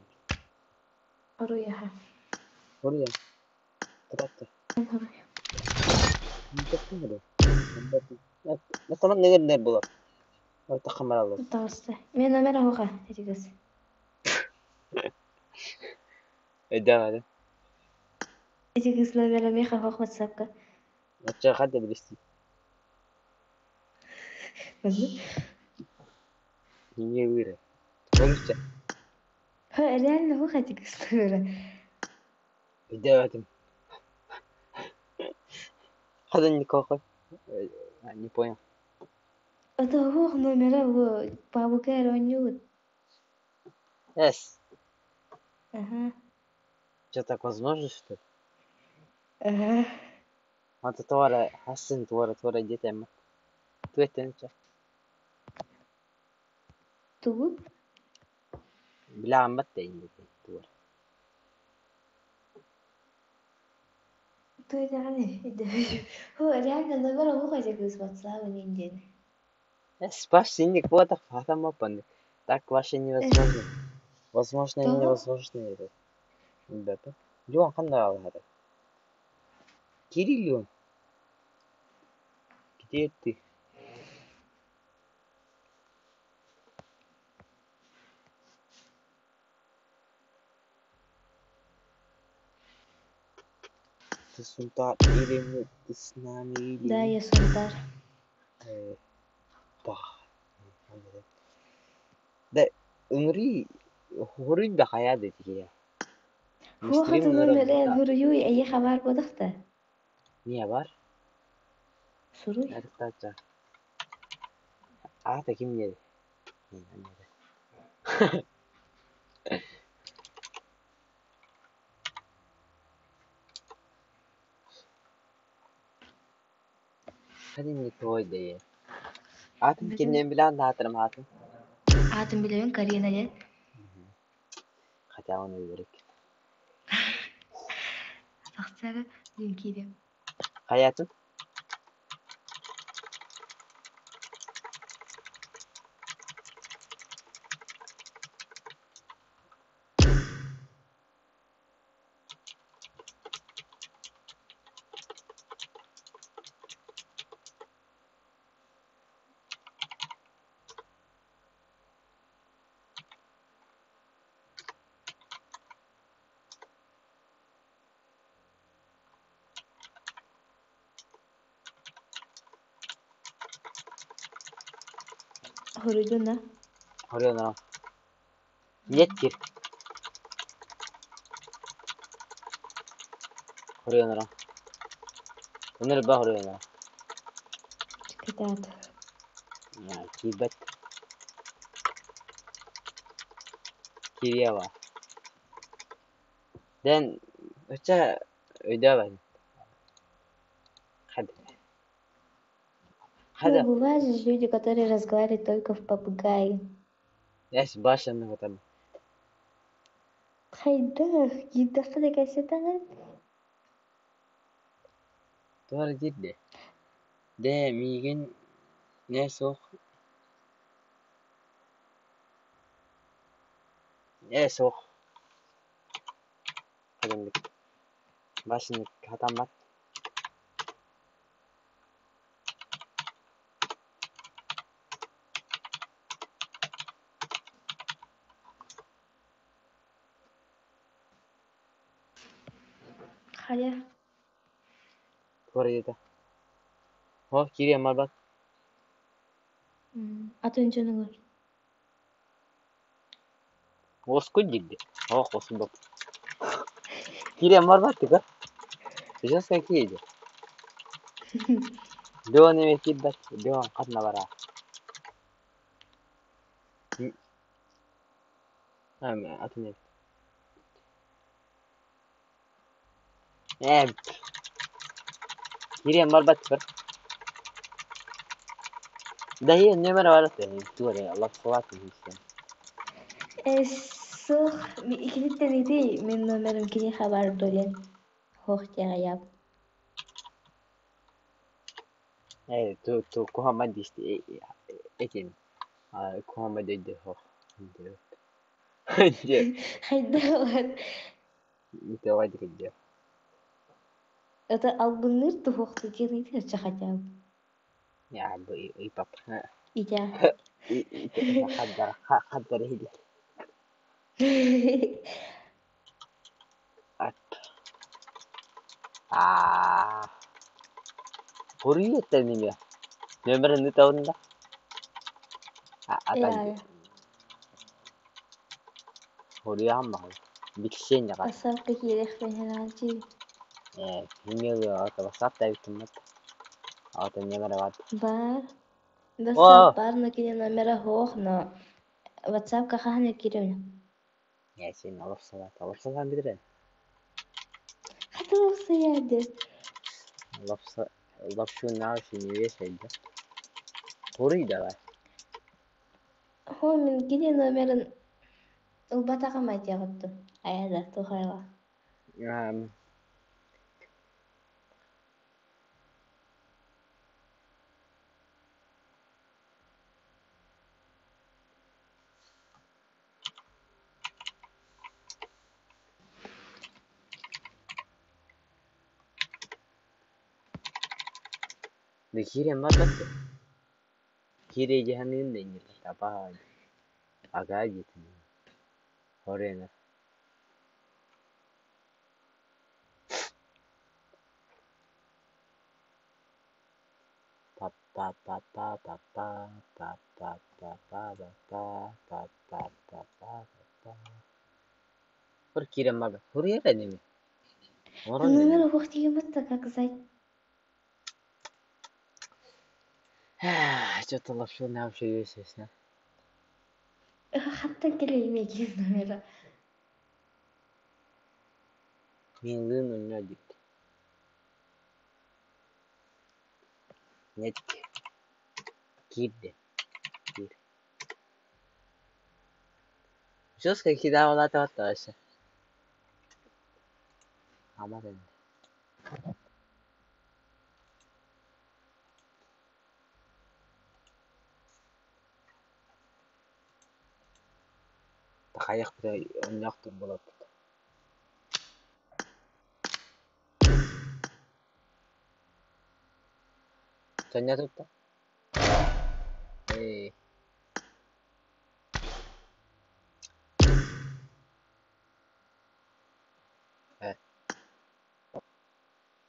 Оруяха. Оруя. Трактор. مثلا نقدر نبلط. تخمر الله. Тағысты. Мен номер алға, этигіз. Да, да. Этигіз номер меха хоқ ватсапка. Ача хадда билести. Не выра. Помните? Реально хоқ этигіз номер. Да, это. Хада не кохо. Не понял. Это хоқ номера во бабука роню. Эс. Ага. Что так возможно, что ли? Ага. А то твара, хасан твара, твара где-то ма. Туэтен ча. Тугу? Бля, амбатта инде твара. Туэтен. Хо реально номер хоқ этигіз ватсап ненден. Эс, баш синик вот так фатама панды. Так вообще невозможно. Возможно и невозможно это. Ребята. Леон қандай алады? Кирилл Леон. Где ты? Ты сунтар или нет? Ты с нами или Да, нет? я сунтар. Bah. Да, умри, хуруй да хая деди я. Хоқ номер хурую әйе хабар бодақта. Не бар? Суруй. Арықтача. Ата ким не? Hadi не твой да. Атын Бүтүн киниэн билэҕин да аатырым аатын. Аатын билэбин Карина диэн. Хотя он өлөрүк. Тахсара диэн киириэм. Хайатын? Хоруйдун да? Хоруйан Нет кир. Хоруйан Өнөр ба хоруйан Кытаат. Киирбэт. Кириэва. Дэн өчө өйдөөбөт. Хад. Ну, Хада. бывают же люди, которые разговаривают только в попугае. Эс башаны хотам. Хайдах, киирдэххэ да кэпсэтэҕин? Туора диирдэ. Дэ миигин не суох э суох хадаммыт башаны хатаммат. Хайа. Туора диэтэ. О, кириэм барбат. Атын дьонугар. Уоскуй диирдэ. О, уоскуйбап. Кириэм барбат тыга. Сейчас какие иди. Дыон эме киирбэт. Дыон хатна бара. Атын эбит. Ээ, кириэм барбат тыгар. Да и нөмер бар туора лапсалаат иһиссен. Э, суох, иккититтэн ити мин номерым киниэхэ баар дуо диэн. Суох диэҕэйэм. Ээ, ту ту куһаҕан диэсти этим. Куһаҕан дөйдө хоох. Дьэ, Хайдах давай дикэдде. Это албынныыр туһуохту диэн ыйытыаччы хотя бы. Я бу ыйпап. Итя. Хаддар хаддар иһилик. Ат. Аа. Хоруйаттан неме. Нөмерин ыытабын да. Ата Яа. хоруйаан баҕай. Билсиэн яҕар. Бассаапка киириэхпин Ээ, имейл ата WhatsApp да эбит Ата нөмер бар. Баар. О! Бассаап баар, но кини номера суох, но WhatsAppка хаһан киирэбин? Ээ, сен олорсалаат. Олорсалаан билэрэ. Хата олорсуйаады. Лапса лапшу науши не вешай, да? Хоруй давай. Хо мин кини номерын ылбатаҕым айтыаҕыттым. Айа да, тухайла. Да киирэн барбат Киирэ дьаһаныын да инньэ табаа агаа диэтин хоруйанар па па па па па па па па па па па па па па па па Хор киирэн барбат хоруйар энеми Оҥорон Номер энеми уһуох тиийиммит как зай. Что-то лапшу на вообще естественно. Хаттан кэлэйимэ кини номера. Милын у меня дит. Нет. Киирдэ. Киир. Жестко кидавалаата вообще. Ама дэннэ. Тахайах онньоох буолаппыт. Сонньо тутта. Эй. Э.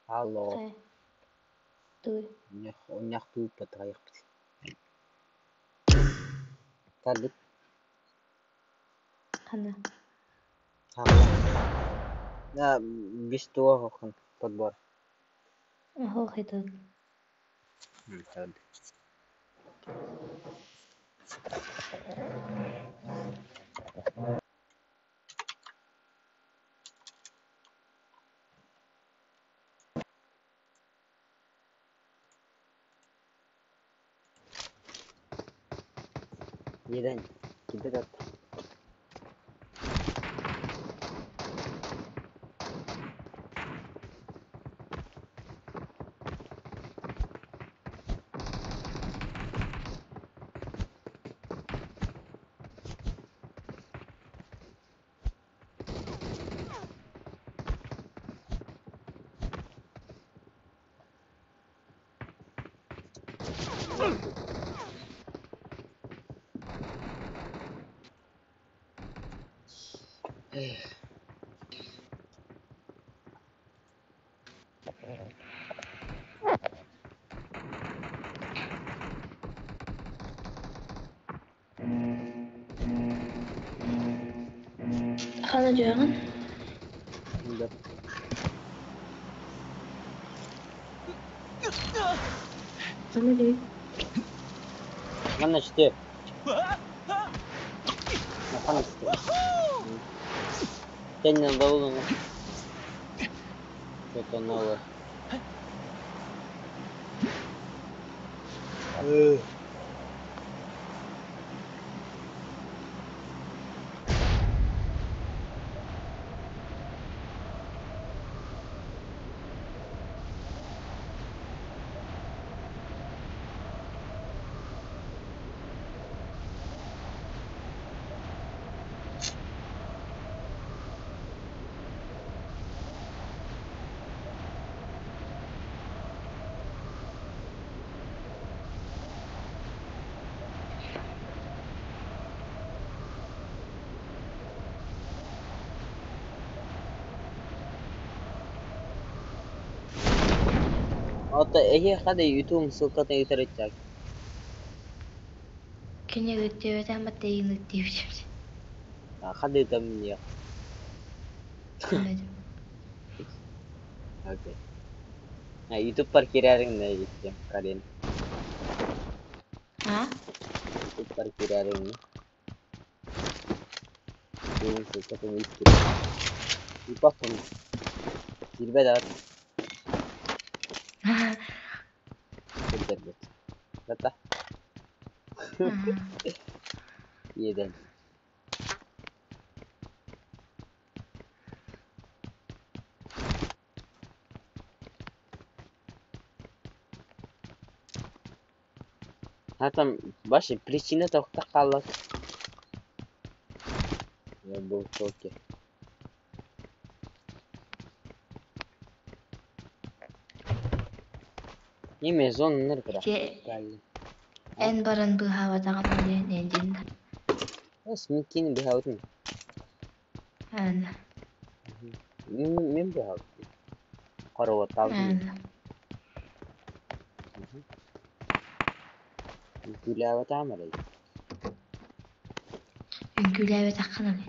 Алло. Хайа. Туй. Онньоох тууппат тахайахпыт. Тардык. Хана. Да, без того подбор. Охо хитон. Еден. Киде дат. Хана дьүөҕүн. Да. Хана дүй. Манна что? Хана что? Теннен болуну. Что-то новое. Ото эһи хада YouTube ссылкатын ыытар. Кини ыттыбэтэн баттайын ыттыбытым. Хада ыытам не. Окей. А YouTube пар кирәрин не иттем Карин. А? YouTube пар кирәрин. YouTube ссылкатын ыыттым. Ипаттым. Кирбе да. Кирдербет. Дата. Еден. А там вообще причина тоқта қалды. Я был в шоке. Неме зона ныркыра. Эн баран быһаабатаҕын ол диэн. Эс мин кини быһаабытым. Ана. Мин быһаабытым. Карабаттаабытым. Ана. Үҥкүүлээбэтээм эрэй. Үҥкүүлээбэтэххин ол.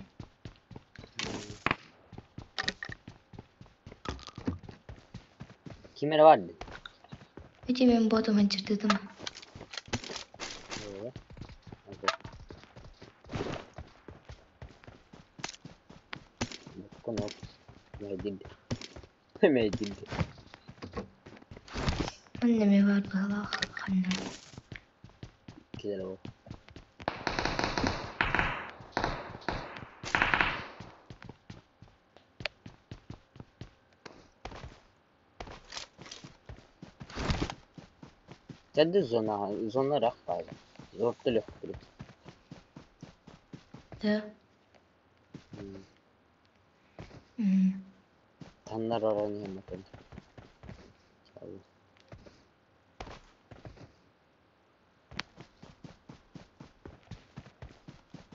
Ким эрэ баар дии? Ити мин ботум ынчыртыытым. Ээ. Окей. Буккун Мэйдидди. Мэйдидди. Манна эмиэ баар быһыылаах ханна. Килер ол. Чәдді зона, зона рақ байды. Зорты лөк біліп. Да. Таннар ораны хемматын.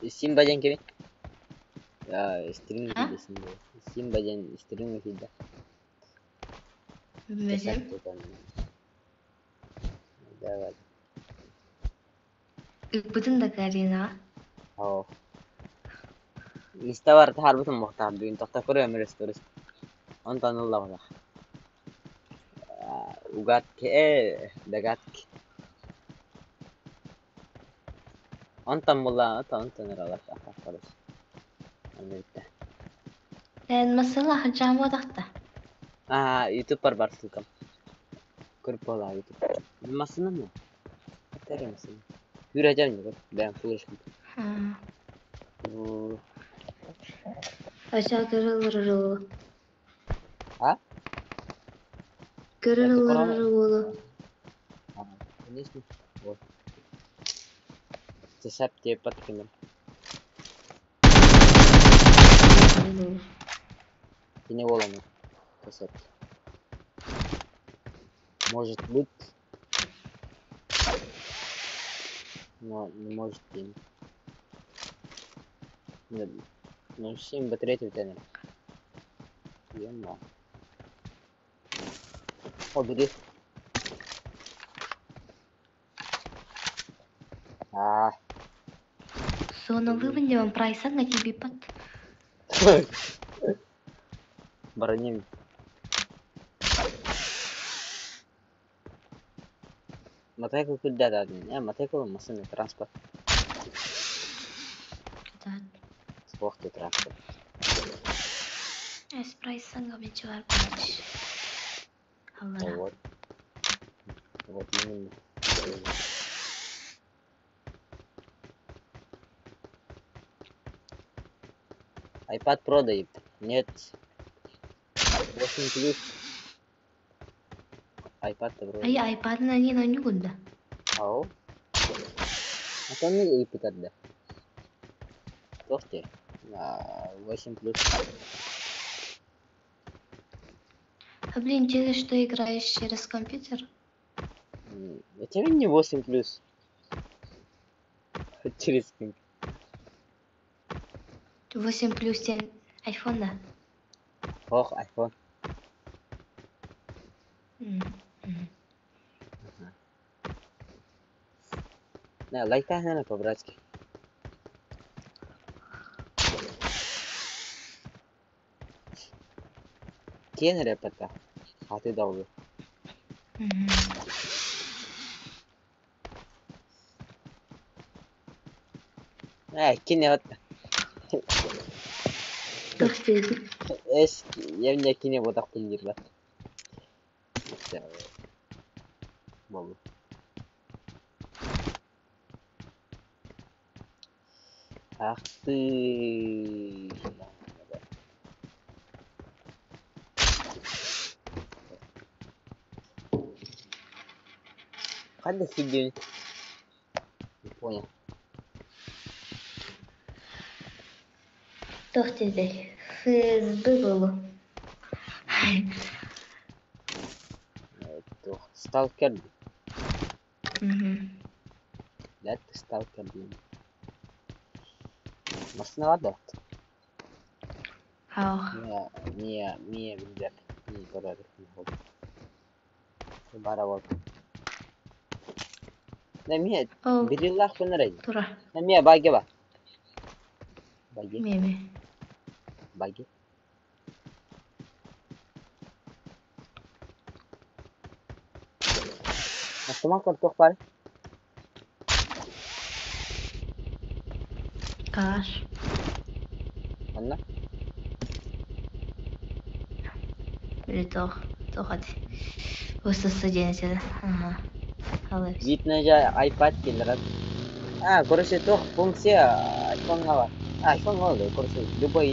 Симба ден кеми? Я, стрим киде Симба. Симба ден стрим киде. Билбэтим. Давай. Ыппытын да Каринаҕа. Оо. Истабар таһаарбытым буохтаах бүгүн тохтоккор өмүрүс турус. Онтон ыллабатах. Угадки догадки. Онтон булла, онтон ыралар тахтарыс. Онно бүттэ. Эн масыла хачаамуотахта. Аа, ютубпар бар ссылкам. Көрүп буолаа ютуб. Массынан ну. Тэре массынан. Хүрэ дьон бэм флешкам. Ача көрө олорор А? Көрөр Это олорор уолу. Конечно. Вот. Сесап тебе подкинул. Кини уоланы. Сесап. Может быть. Но не может быть. Ну, 7 батарей тенер. Ема. О, бери. А. Соно выбын прайсаҥҥа тиийбиппит. Броним. Матайка куда да? Не, матайка машина транспорт. Суох транспорт. Эс прайсаҥҥа бичевар бач. Аллара. Вот. Вот именно. iPad Pro дают. Нет. 8 плюс. iPad Pro. Ай iPad-ын анин онньугун да. Ау. А там не iPad да. Тофте. 8 плюс. А блин, через что играешь через компьютер? Это не 8 плюс. Через компьютер. 8 плюс 7 iPhone да? Ох, iPhone. Не, лайка наверное, по-братски. Киэн эрэ пата. Хаты долгу. Кини вот. Эс, я мне кини вот так пыльнир Болу. Ах ты. Ханна сидели. Не понял. Туох диэтэй? ФСБ буолуо. Сталкер. Да, ты сталкер, блин. Массыына да? Аах. Мия, Мия, билбэт. Мия көрөр. Бара бол. Да, Мия, бириллах көнөрөй. Тура. Да, Мия, баге ба. Баге. Меме. Баге. Автомат картох бар. Калаш. Анна? Или тох. Тох ати. Устаса диэн этэ. Ага. Видно же iPad келлерат. А, короче, туох функция айфоҥҥа баар. Айфоҥҥа ол короче, любой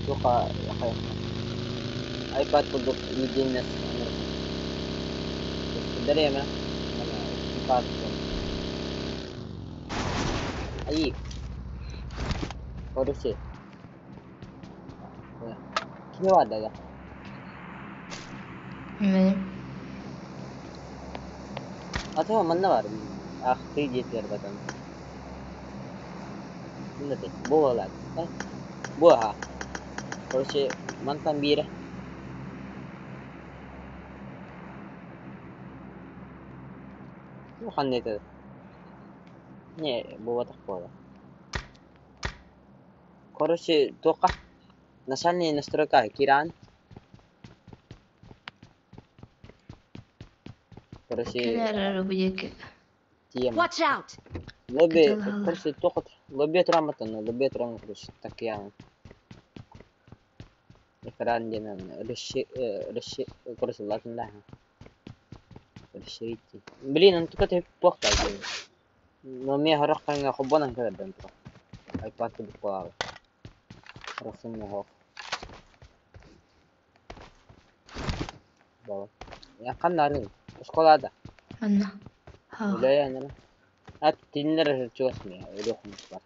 туохха iPad курдук единый Дарема. Айыы. Короче. Кини баар да? Bilmem. Ата манна баар. Ахтыы диэтилэр батан. Мындаты. Бу буолаат. Бу аха. Короче, мантан биирэ. Бу ханна этэ? Не, буолбатах буола. Короче, туохха? Начальные настройка киирэн. Короче, Кэлэр бу диэки. тиийэн. Watch out! Лобби, Кытылалар. короче, туох лобби турамматтан, лобби туран, короче, такиян. Экран диэн расши, короче, латында. Расширить. Блин, он только ты плохо. Но мне хорох канга хоббонан кэлэрдэн тура. iPad курдук буолаабыт. Рахсын хоох. Буолар. Я ханна Школада. Манна. Ха. Үлэйэн Ат тиннер чугас ми өлөх бар.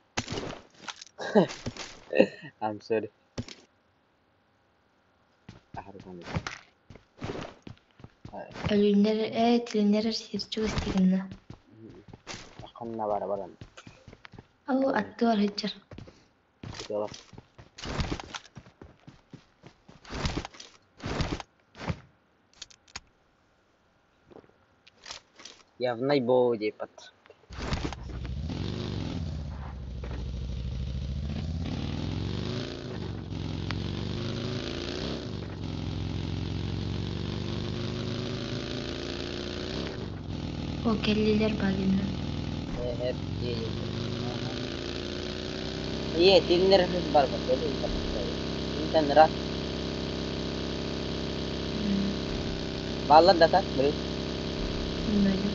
I'm sorry. Ахарган. Өлүннэр тилиннэр сир чугас тигинна. Ханна бара баран. Ау аттыар хыджар. Күтүөлөр. Явнай боо диэппат. О кэллилэр багинна. Э Ие, тилиннэр бар бар. Интен рас. Бааллар да так, блин. Bilmem.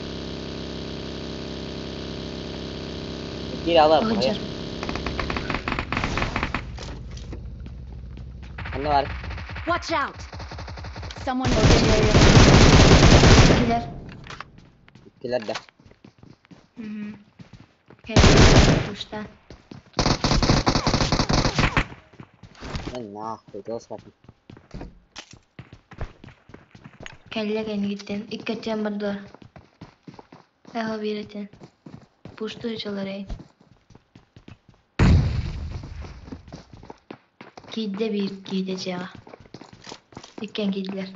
Киир алар. Хыджар. Ханна бар. Watch out! Someone has been here. Кэлэр. Иккилэр да. Кэллилэр пушта. Мен нахуй, дос батын. Кэллэ кэнигиттен иккэтен бардылар. Эхо биретен. Пушту чаларай. Киидде биир киидэ дьиэҕэ. Иккиэн киирдилэр.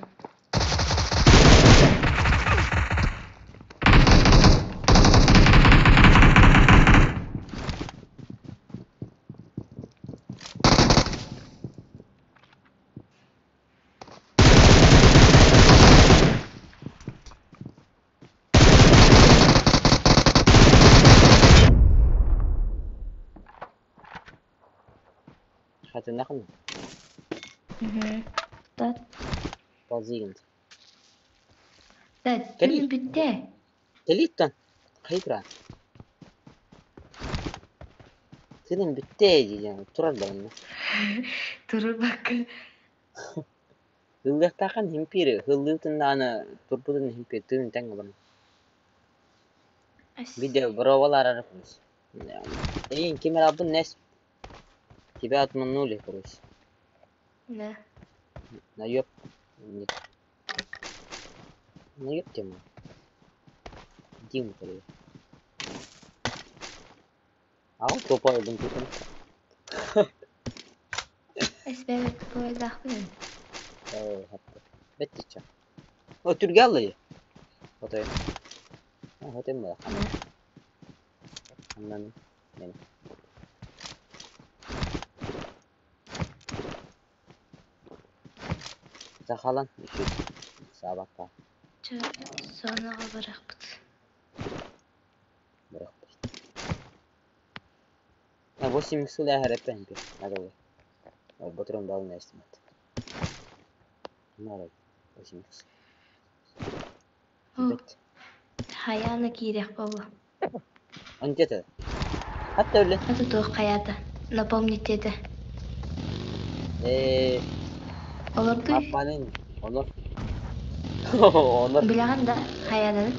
Хатынахын. Тат. Базыгын. Тат. Кэлии. Тын бүттэ. Кэлииттэн. Хайдра. Тыным бүттэ диэн турар да онно. Турur бакка. Ыллыахтаахан химпири, ыллыытын аны турбутун химпири тыын тэҥ баран. Видео бровалар араппыз. Эйин ким рабын нес. Тебя отманули, короче. Да. Наёб. Нет. Наёб тему. Дим, короче. А он тупой, блин, тут. Эсбэбэт тупой-дахпын. Э, хатта. Беттича. О, түргә аллы. Хотой. Хотой ма. Аннан. Мен. Сахалан үшүс. Сабакка. Чэ, зонаҕа барахпыт. Бырах. А 8 сюда харапен. Надо. Батрон дал на эстимат. Надо. 8. О, Бет. хайаана киириэх буолла. Анкета. Hatta öyle. Это туох хайаата? Напомните это. Э, Олордуй. Аппанын. Онор. Онор. Билэҕин да хайаанын?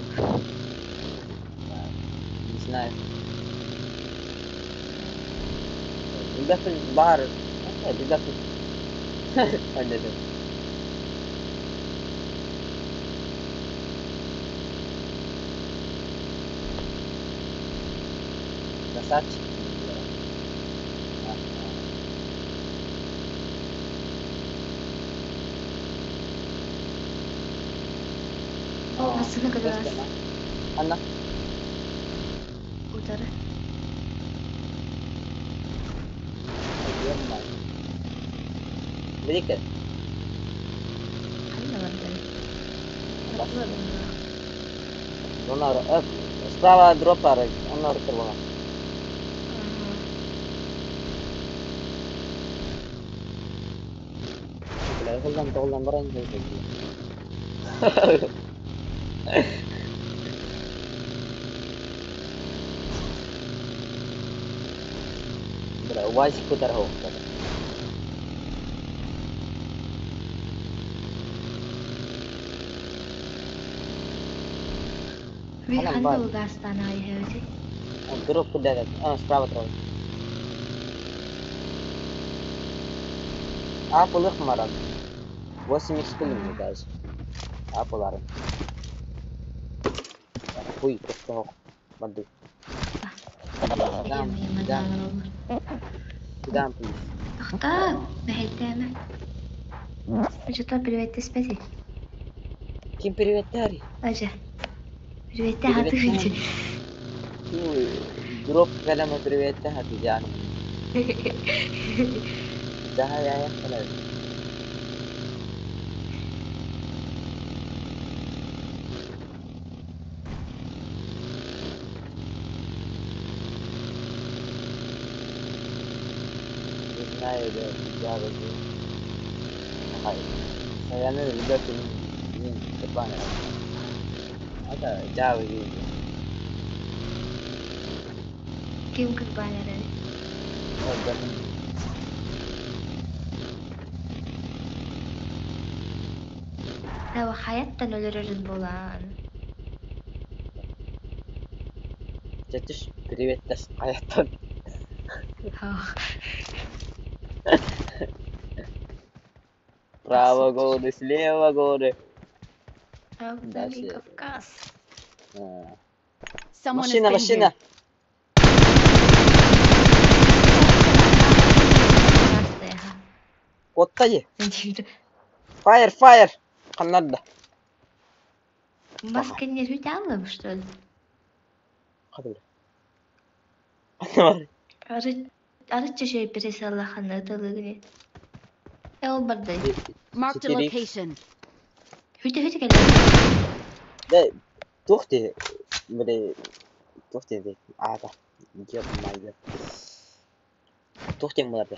Не знаю. Билбэппин баар. Билбэппин. Аннета. Красавчик. Массыына көтөҕөр. Анна. Утары. Биликке. Ханна бардар? Бардылар быһыылаах. Онор. Справа дроп бар. Онор турбула. Бля, Тоғылдан тоғылдан барайын деп. Бля, УАЗик көтөр хоқ. Били Ханан ханна бар. улгаастаан аайыһабытый? Дроп куда? А, справа дроп. Апл маран. 8 х мне даже. Апл Хуй, просто хок. Барды. Эгем Да. маннаалар олор. Куда плиз? Тохтоо, мэһэйдээмэ. Очото приветтеспэти. Ким приветтари? Ажа. Приветте хатыгын. Дроп калама приветте хати жан. Да я я кала. Не знаю, да, я возьму. Саяны ребята не кырбан. Это Java видео. Ким кырбаан эрэр? Вот да. Таба хайаттан өлөрөрүн буолан. Чатыш привет тас каяттан. Право горы, слева горы. Дальше Дальше. Кавказ. А. Someone has Машина, been машина. here. Оттайы. Fire, fire. Каннарда. Маска не жутялым, что ли? Кадыр. Бар. Арыт чөшөй пересаллаханы тылыгыни. Эл бардай. Marked a 4x. location. Хүтэ хүтэ кэлэр. Да, тухти. Блин, тухти. А, да. Ё-моё. Тухти мыларды.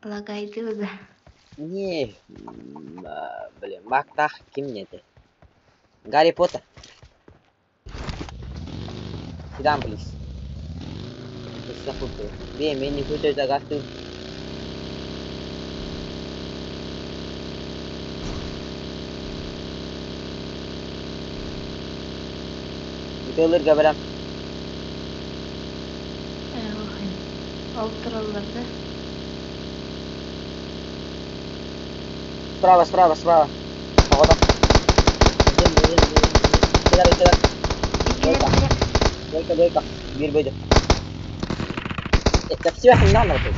Лагайды да. Не, блин, Мактах ким не Гарри Поттер. Sit please. Бе, мен не хочу загасту. Италыр габарам. Ол тураллар да. Справа, справа, справа. Погода. Кидар, кидар. Иккилер Двойка, двойка. Бир бойду. Тапсиба хиннан арты.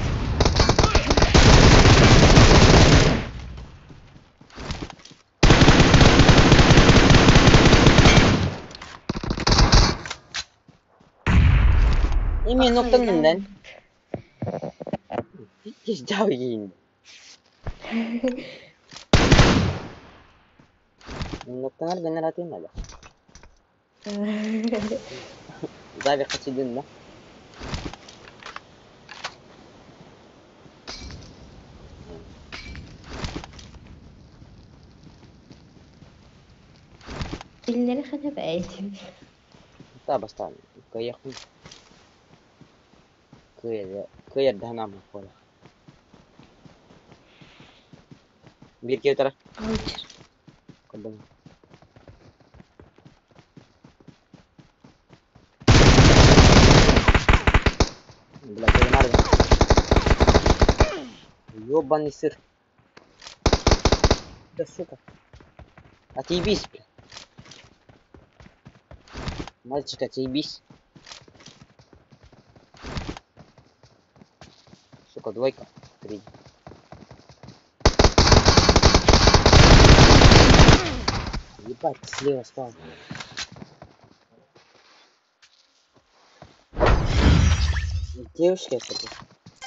Ими ноктан Жау Ноктанар генератын надо. Зави хачидин, да? Биллери хата бэйт. Та бастаан кыайыахпын кыайар кыайар да санаам буолар. Биир киһи утара. Алчыр. Көрдүм. Бля, кыайымаары. Ёбаный сыр. Да сука. Отъебись, бля. Мальчик, отъебись. Сука, двойка. Три. Ебать, слева спал. Девушка это.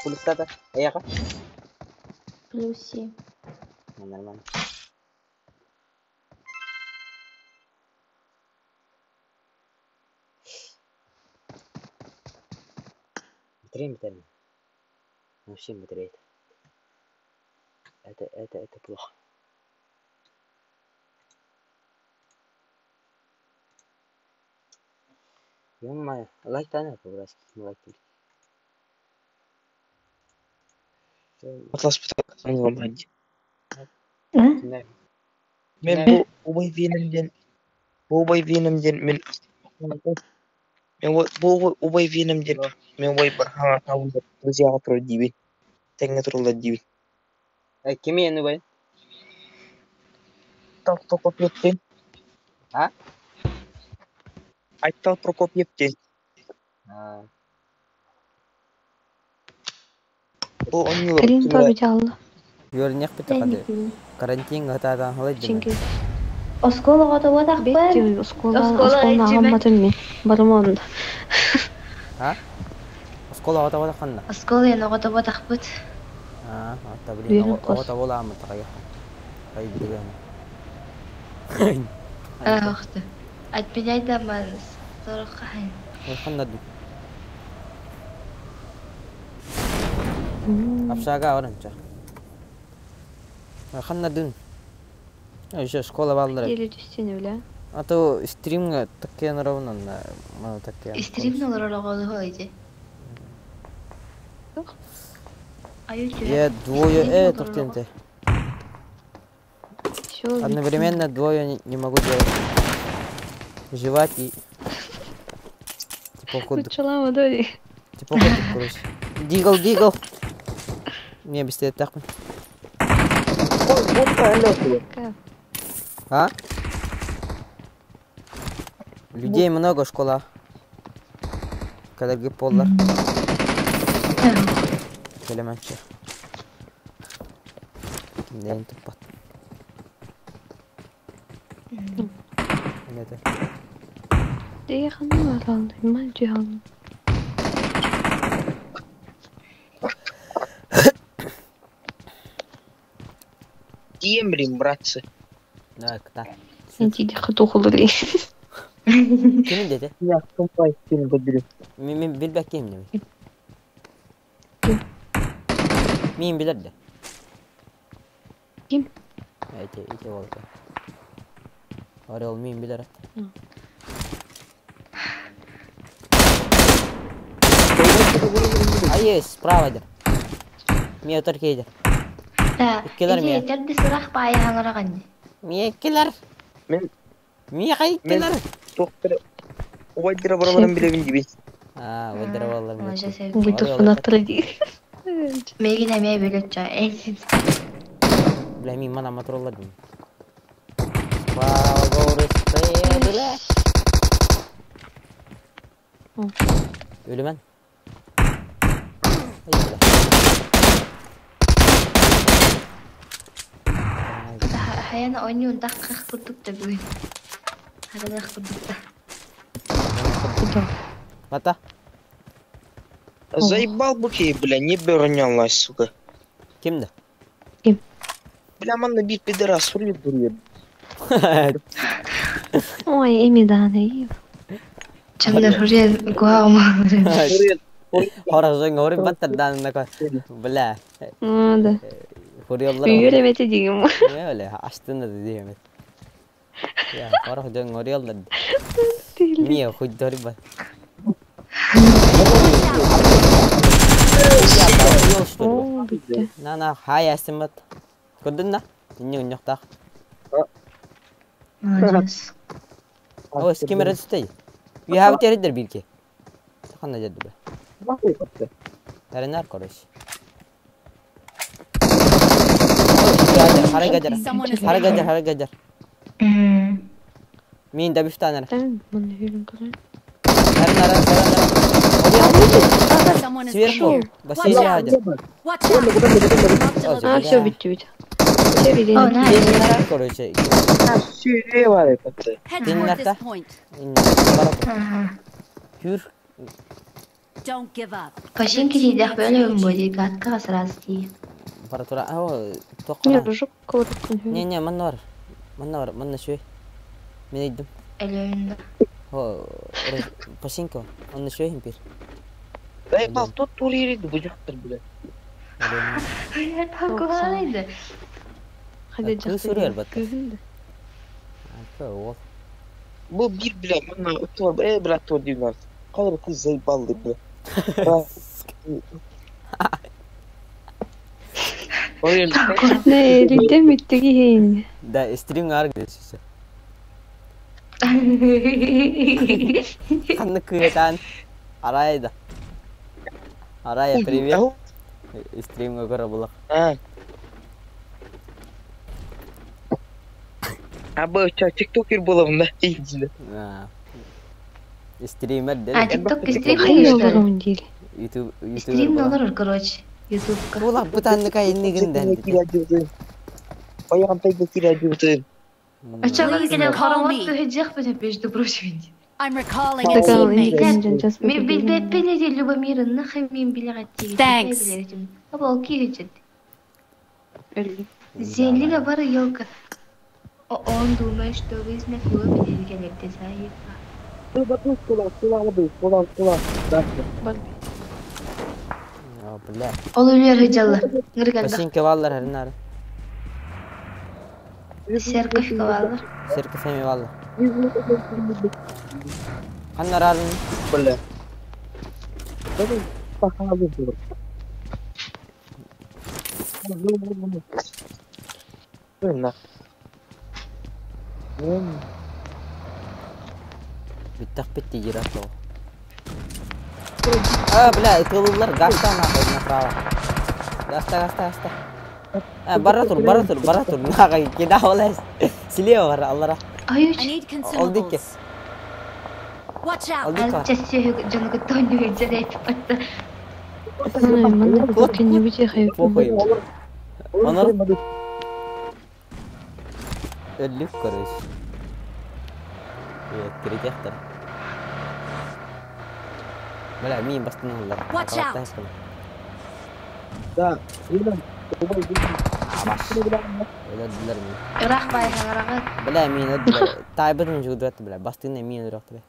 Пулистата. Аяка. Плюс 7. Ну, нормально. Батарея, батарея. Вообще батарея. Это плохо. Ё-моё, лайк тана по-братски, лайк. Атлас бытаан А? Мен бу убай виним диэн бу убай виним диэн мин мен бу убай виним диэн мен убай бар хаҥа хаалбыт друзьяҕа турар диибин тэҥҥэ тураллар диибин Кими аны бай? Айтал Прокопьев диэн. А? Айтал Прокопьев диэн. А, Бу оонньуулар Кэлин ким эрэ победила. Үөрүнэх Дай бит Карантин гатаатаан халайдым. Чинги. Оскуола оҕото Бетти оскуола Оскуола оскуола иччимэ. аҕамматын ми. Барымон. А? Оскуола оҕото ханна? Оскуола эн оҕото буотахпыт. Аа, ота блин, Үөрэн хос. оҕото буолааммыт таҕайах. Хайдыган. Аахты. Отменяй да манс. Сорох хаһан. Ханна ду. Апшага оранча. Ханна дун. Еще школа баллар. Еле түстен өлә. А то стримга такке ровно на мана такке. Стримн олорор оҕолуһу ити. Аю Я двое тохтенте. Все. Одновременно двое не могу делать. Жевать и типа код, Кучалама дори. типа код, короче. Дигл, дигл. Не бистет так. А? Людей много, школа. Кадыргы поллар. Келеменче. Кимден тупат. Это. Дии ханна баралды. Ман жихан. Диемрин, братцы. Да, кта. Инти хатухулри. Ким деди? Я кымпай син бөдүрү. Мен билбек ким деми? Ким? Мен билерди. Ким? Эти, эти болду. Орел мен билер. А есть, справа дер. Мия төркейдер. Да. Иккилер мия. Ити терди сырах баайы хаҥараҕан. Мия иккилер. Мен Мия иккилер. Доктор убайдыра бараларын билебин диби. А, выдыра баллар. Може Буйду фанаттары ди. Мегин эмиэ билет Бля, мин мана мотороллар дим. Справа горы стоят, бля. Өлүмэн. Ай, бля. Ай, Хаяна оонньуун таххах курдук да бүгүн. Харанах курдук да. Бата. Заебал букей, бля, не бронялась, сука. Кимди? Бля, манна бир пидорас суруйуп дуруyor. Ой, эми дааны. Чамдар хурья куһаҕыма. Хорозон говорит, баттар дан Бля. Да. Хурьяллар. Үйрәмәте дигән. Не öyle? Açtın da diyemet. Ya, хорох дön горьяллар. Ти Не, хоть дорба. О, бүттэ. На на, хай асымат. Көрдүн да? Не уньохтаах. Молодец. О, с кем растей? You have to read бирки. Ханна деді бе. Таринар короче. Хара гадар. Someone has Хара been гадар, here. хара гадар. Мин да бифтанар. Тан, мын хүрүн көрөн. Таринар, таринар. Someone has been Сверху. here. Бассейн Watch out. гадар. Watch out. Marked a О, А, location. все бүттү бүт. Все О, видели. nice. Короче. Сүйре бар это. Head toward this point. Ага. Хүр. Don't give up. Починки дидэх бөлөгүн боди гатка сразу ти. Баратура. О, Не, тоққа. ружок коруккун Не, хүрүн. не, манна бар. Манна бар, манна шүй. Мен айдым. Элөндө. О, пашинка. Онна шүй бир. Эй, бал тут турири бу жактыр биле. Пакуалайды. Хада Кыз жакты. сүрөр баттар. Күһүн да. Ол. Бу бир биле, мына өтөр, э, брат тур дейм. Кайра кыз зай балды биле. Ой, Не, эликтен бүттү кийин. Да, стрим ар гүсүсү. Ханны кыятан. Арайда. Арая, привет. Стрим көрө булак. А. Абы тиктокер боламын да. Ейділі. Стример А, дел. тикток стрим Кайы что ли? олорун диил. Ютуб ютубер. Стрим доллар, короче. Ютубка. Булак бутанны кай иннигинден. Баяган тайга кире. А чё, Please как call хоромот me. төхөжөх бит между прочим. I'm recalling a Такал teammate. иннигин жас. Мен билбеппен эди Любомир нахамин билегатти. Thanks. Абал кийчет. Өлдү. Зенлиге бар елка. Он думает, что вы знакомы келепте заеб. Бат. А, бля. Ол үлер хыжалла. Нырганда. Пашинка валлар хернар. Церковь кавалар. Церковь эми валла. Ханнар арын. Бля. Биттак битти жират ол. А, бля, кылылар гаста нахуй направо. Гаста, гаста, гаста. А, бара тур, бара тур, бара тур. Нахуй, кида олас. Слева бара, аллара. I Аюч. need Ол дикке. consumables. Watch out. Ол дикке. Алча сүйөг жаныгы тоню жарайт батта. Мында кенне бите хайы. Похуй. Онор. Өлүк короче. Э, киритехтер. Бля, мин бастын аллар. Watch out. Да. Абаш. Өлөдүлөр мин. Рах байга карагат. Бля, мин өдүлөр. Тайбытын жудуат, бля, бастын мин өлөрөктү.